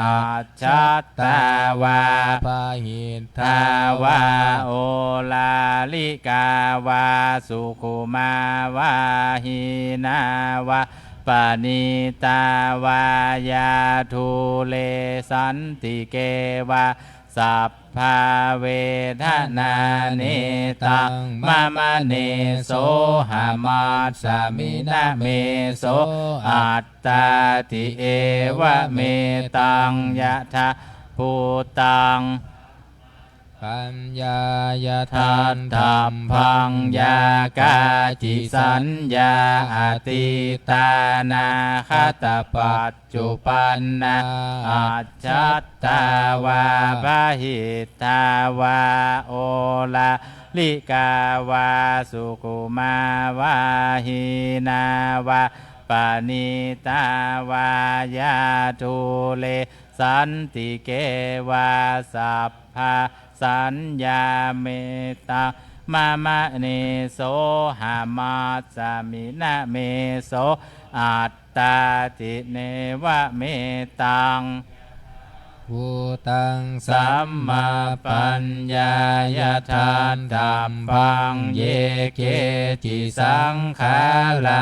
ajjhattā vā bahiddhā vā oḷārikā vā sukhumā vā hīnā vā paṇītā vā yā dūre santike vā sabbā vedanā netaṃ mama nesohamajjhami na meso attāti evametaṃ yathābhūtaṃ paññāya daṭṭhabbaṃ. Yā kāci saññā atītānāgatapaccuppannā ajjhattā vā bahiddhā vā oḷārikā vā sukhumā vā hīnā vā paṇītā vā yā dūre santike vā sabbā saññā netaṃ mama nesohamajjhami na meso attāti evametaṃ bhūtaṃ sammappaññāya daṭṭhabbaṃ. Ye keci saṅkhārā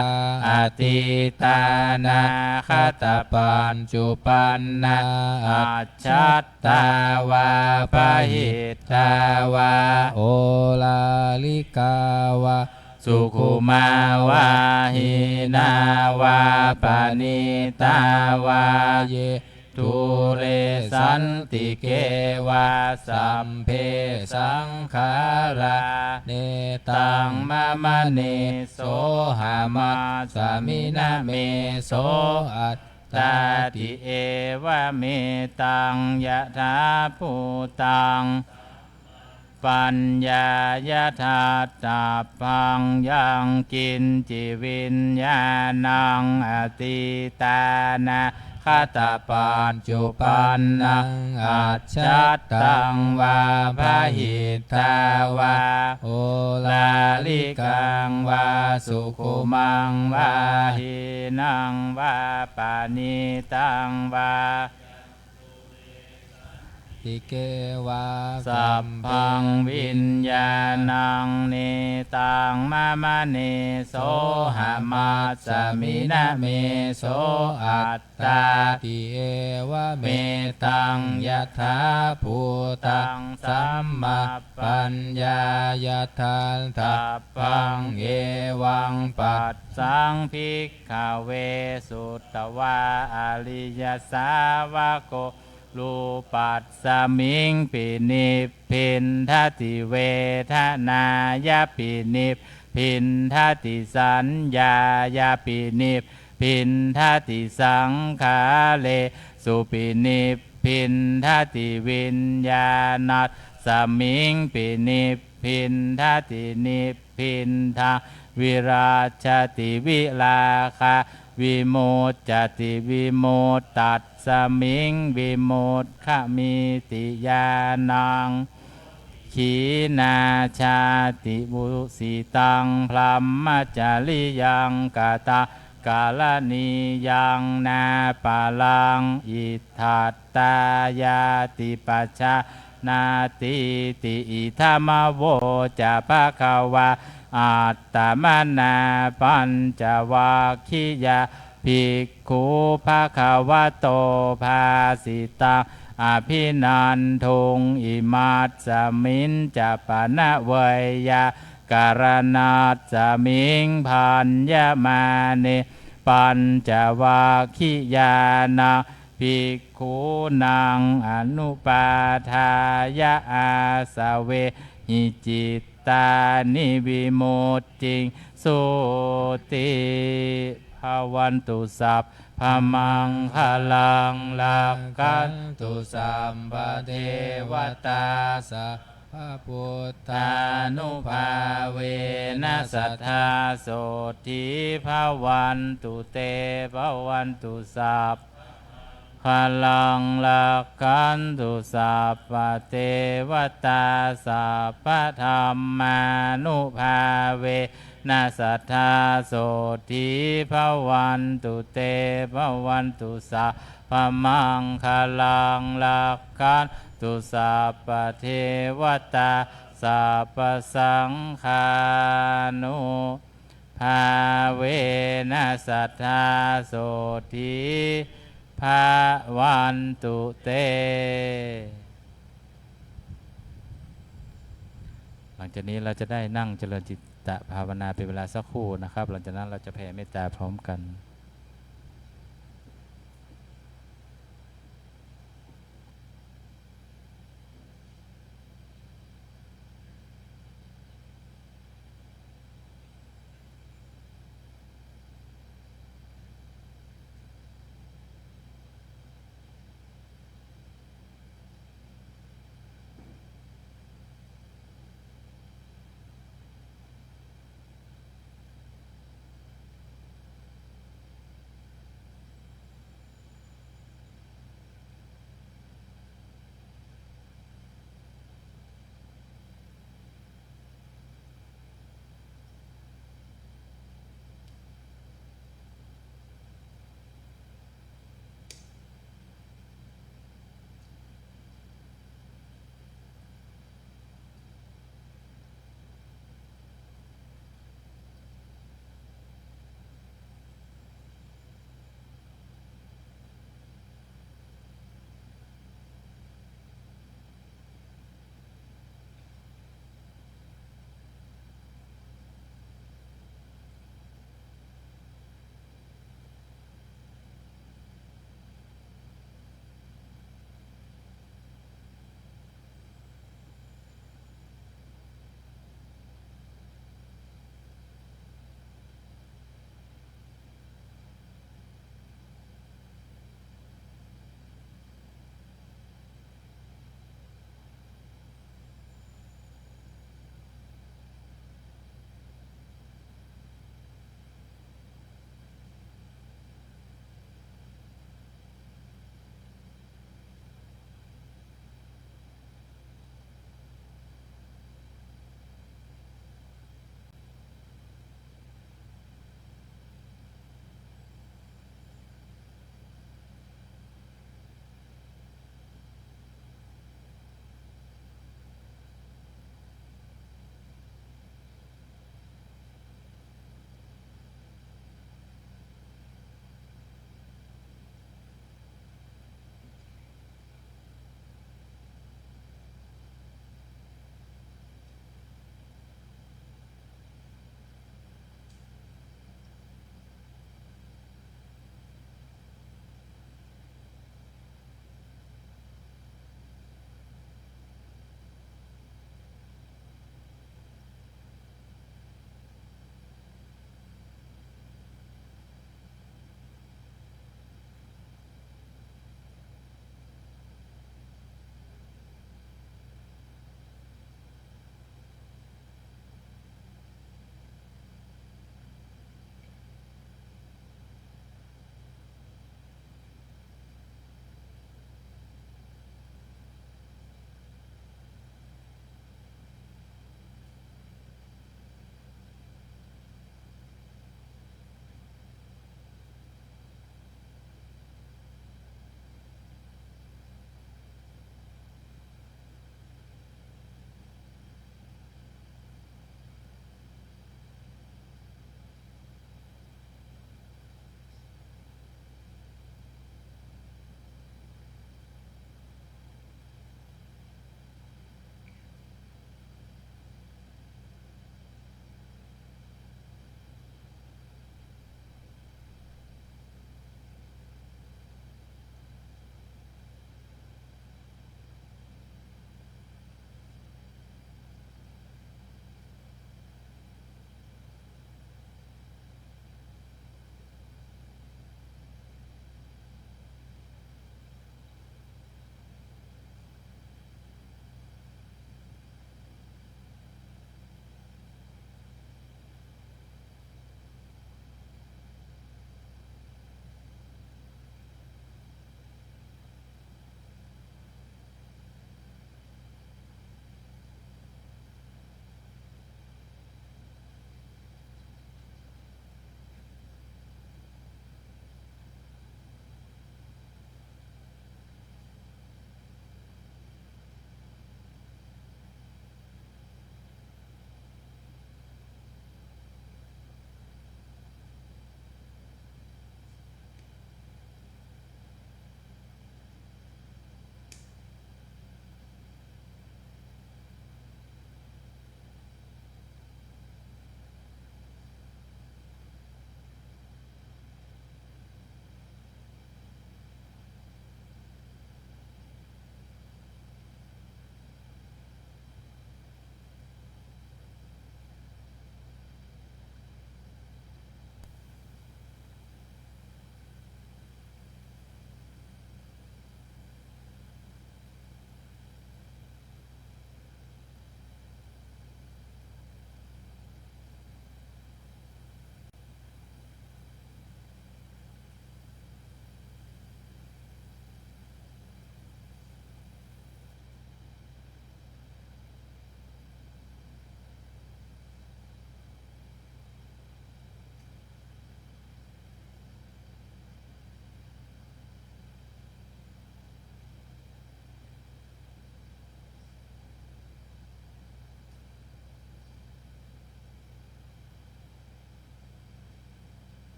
atītānāgatapaccuppannā ajjhattā vā bahiddhā vā oḷārikā vā sukhumā vā hīnā vā paṇītā vā ye dūre santike vā, sabbe saṅkhārā netaṃ mamaṃ, nesohamassa, na me so attāti. Evametaṃ yathābhūtaṃ paññāya daṭṭhabbaṃ, yaṅkiñci viññāṇaṃ atītānāgatapaccuppannaṃ, ajjhattaṃ vā bahiddhā vā, oḷārikaṃ vā sukhumaṃ vā, hīnaṃ vā paṇītaṃ vā, tike vā, sabbaṃ viññāṇaṃ netaṃ mamaṃ, nesohamassa, na me so attāti. Evametaṃ yathābhūtaṃ samma paññāya daṭṭhabbaṃ. Evaṃ passaṃ bhikkhave sutvā ariyasāvako rūpasmiṃ pinibbindati, vedanāya pinibbindati, saññāya pinib bindati, saṅkhāresu pinibbindati, viññāṇasmiṃ pinibbindati, nibbindaṃ virajjati, virāgā vimuccati, vimuttasmiṃ vimuccamīti ñāṇaṃ. Khīṇā jāti, vusitaṃ brahmacariyaṃ, kataṃ karaṇīyaṃ, nāparaṃ itthattāyāti pajānātīti. Idamavoca bhagavā. Attamanā pañcavaggiyā bhikkhū bhagavato bhāsitaṃ abhinanduṃ. Imasmiñca pana veyyākaraṇasmiṃ bhaññamāne pañcavaggiyānaṃ bhikkhūnaṃ anupādāya āsavehi cittāni vimucciṃsūti. Bhavatu sabbamaṅgalaṃ, rakkhantu sabbadevatā, sabbabuddhānubhāvena sadā sotthī bhavantu te. Bhavatu sab maṅgalaṃ, rakkhantu sabbadevatā, sabbadhammānubhāvena sadā sotthī bhavantu te. Bhavatu sabbamaṅgalaṃ, rakkhantu sabbadevatā, sabbasaṅghānu bhāvena sadā sotthī bhavantu te. หลังจากนี้เราจะได้นั่งเจริญจิตตภาวนาเป็นเวลาสักครู่นะครับ หลังจากนั้นเราจะแผ่เมตตาพร้อมกัน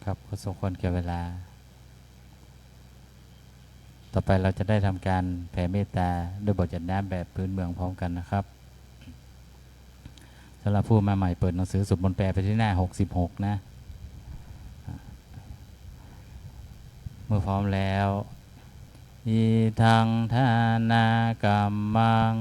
ครับ ก็สมควรแก่เวลา ต่อไปเราจะได้ทำการแผ่เมตตาด้วยบทหยาดน้ำแบบพื้นเมืองพร้อมกันนะครับ สำหรับผู้มาใหม่ เปิดหนังสือสวดมนต์แปลไปที่หน้าหกสิบหกนะ เมื่อพร้อมแล้ว Idaṃ dānakammaṃ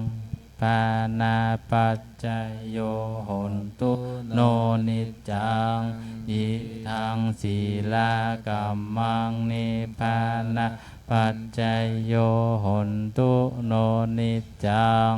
nibbānapaccayo hotu no niccaṃ. Idaṃ sīlakammaṃ nibbānapaccayo hotu no niccaṃ.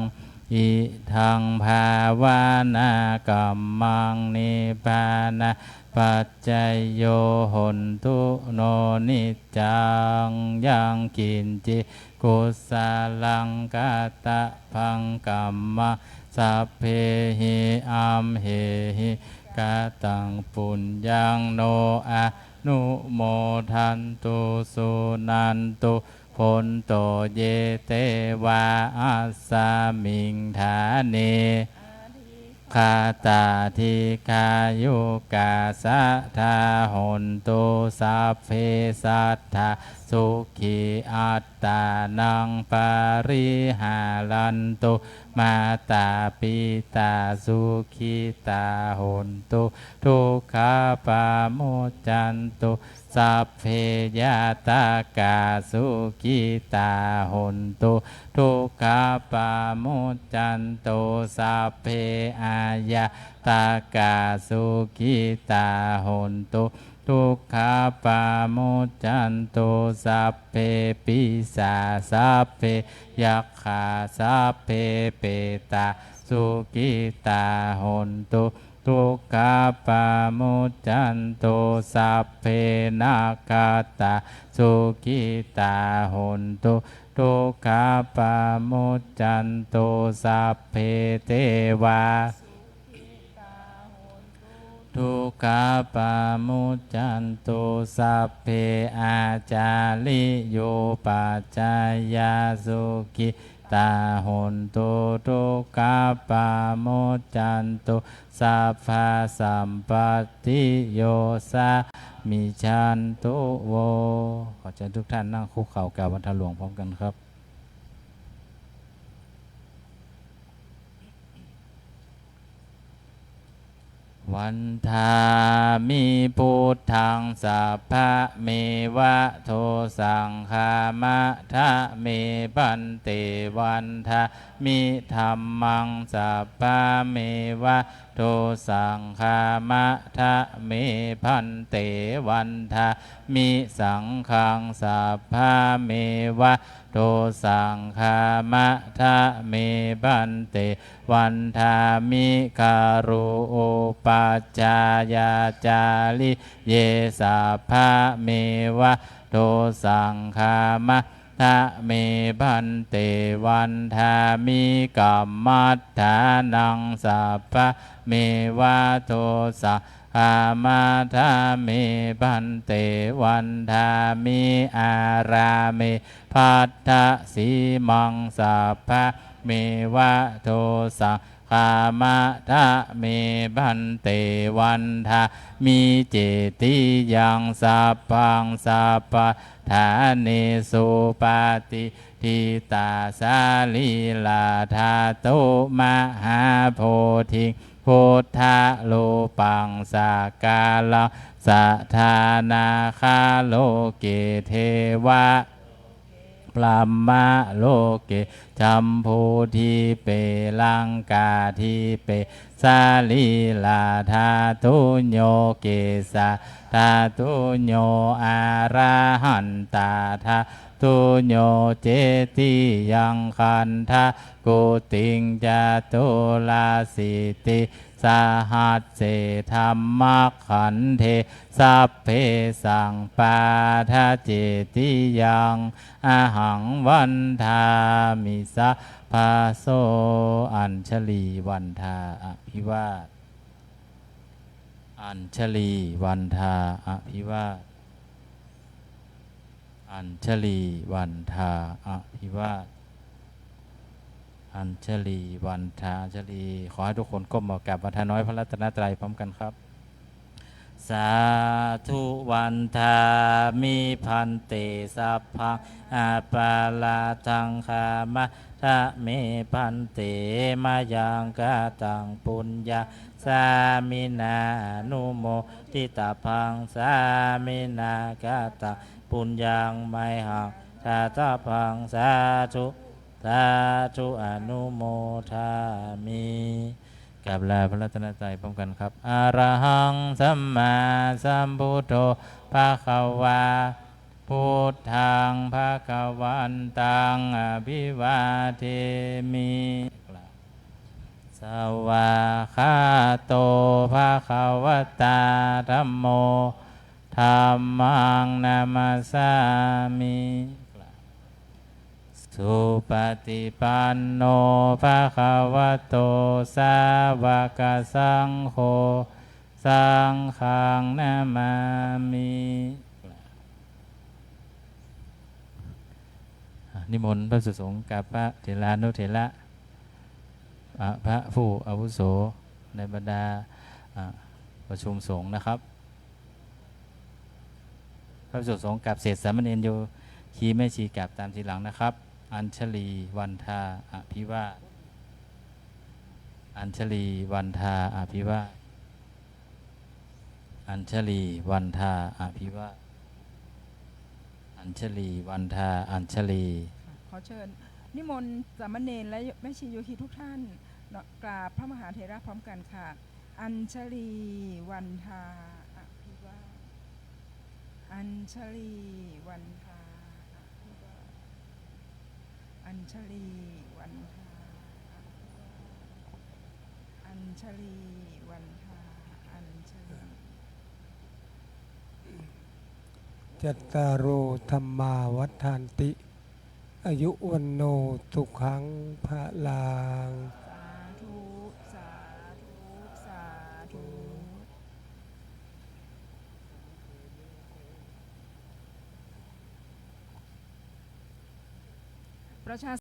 Idaṃ bhāvanākammaṃ nibbānapaccayo hotu no niccaṃ. Yaṃ kiñci kusalaṃ kattabbaṃ kammaṃ sabbehi amhehi kataṃ puññaṃ no anumodantu suṇantu bhonto ye devā asmiṃ ṭhāne adhigatā dīghāyukā sadā hontu. Sabbe sattā sukhī attānaṃ pariharantu. Mātā pitā sukhitā hontu, dukkhā pamuccantu. Sabbe ñātakā sukhitā hontu, dukkhā pamuccantu. Sabbe aññātakā sukhitā hontu, dukkhā pamuccantu. Sabbe pisā sabbe yakkhā sabbe petā sukhitā hontu, dukkhā pamuccantu. Sabbe nakkhattā sukhitā hontu, dukkhā pamuccantu. Sabbe devā dukkhā pamuccantu. Sabbe ācariyupajjhāyā sukhitā hontu, dukkhā pamuccantu. Sabbasampattiyosā micchāntu vo. ขอเชิญทุกท่านนั่งคุกเข่ากราบวันทาหลวงพร้อมกันครับ Vandāmi buddhaṃ sabbameva dosaṃ khamatha me bhante. Vandāmi dhammaṃ sabbameva dosaṃ khamatha me bhante. Vandāmi saṅghaṃ sabbameva dosaṃ khamatha me bhante. Vandāmi guru upajjhāyācariye sabbameva dosaṃ khamatha me bhante. Vandāmi kammaṭṭhānaṃ sabbameva dosaṃ khamatha me bhante. Vandāmi ārāme bhaddasīmaṃ sabbameva dosaṃ khamatha me bhante. Vandāmi cetiyaṃ sabbaṃ sabbaṭṭhānesu patiṭṭhitā sarīradhātu mahābodhiṃ buddharūpaṃ sakalaṃ sadā nāgaloke devaloke brahmaloke jambudīpe laṅkādīpe sarīradhātuñño kesadhātuñño arahantadā tuñño cetiyaṃ gandhakuṭiṃ caturāsītisahasсе dhammakkhandhe sabbesaṃ pādaccetiyaṃ ahaṃ vandāmi sabbaso. Añjalī vandā abhivāda. Añjalī vandā abhivāda. Añjalī vandā abhivāda. Añjalī vandā añjalī. ขอให้ทุกคนก้มหมอบกราบวันทาน้อยพระรัตนตรัยพร้อมกันครับ Sādhu vandāmi bhante, sabbaṃ aparādhaṃ khamatha me bhante, mayaṃ kataṃ puññaṃ sāminā anumoditabbaṃ, sāminā kataṃ puññaṃ mayhaṃ dātabbaṃ, sādhu sādhu anumodāmi. กราบลาพระรัตนตรัยพร้อมกันครับ Arahaṃ sammāsambuddho bhagavā, buddhaṃ bhagavantaṃ abhivādemi. Svākkhāto bhagavatā dhammo, dhammaṃ namassāmi. Supaṭipanno bhagavato sāvakasaṅgho, saṅghaṃ namāmi. อ่ะ นิมนต์พระภิกษุสงฆ์กับพระเถรานุเถระ อ่ะ พระผู้อาวุโสในบรรดา อ่ะ ประชุมสงฆ์นะครับ พระภิกษุสงฆ์กราบเสร็จ สามเณรโยคีแม่ชีกราบตามทีหลังนะครับ Añjalī vandā abhivā, Añjalī vandā abhivā, Añjalī vandā abhivā, Añjalī vandā Añjalī. ค่ะ ขอเชิญนิมนต์สามเณรและแม่ชีโยคีทุกท่านเนาะ กราบพระมหาเถระพร้อมกันค่ะ Añjalī vandā abhivā, Añjalī vandā abhivā, Añjalī vandā abhivā, Añjalī vandā Añjalī. Cattāro dhammā vaḍḍhanti, āyu vaṇṇo sukhaṃ balaṃ. Sādhu, sādhu, sādhu. ประชา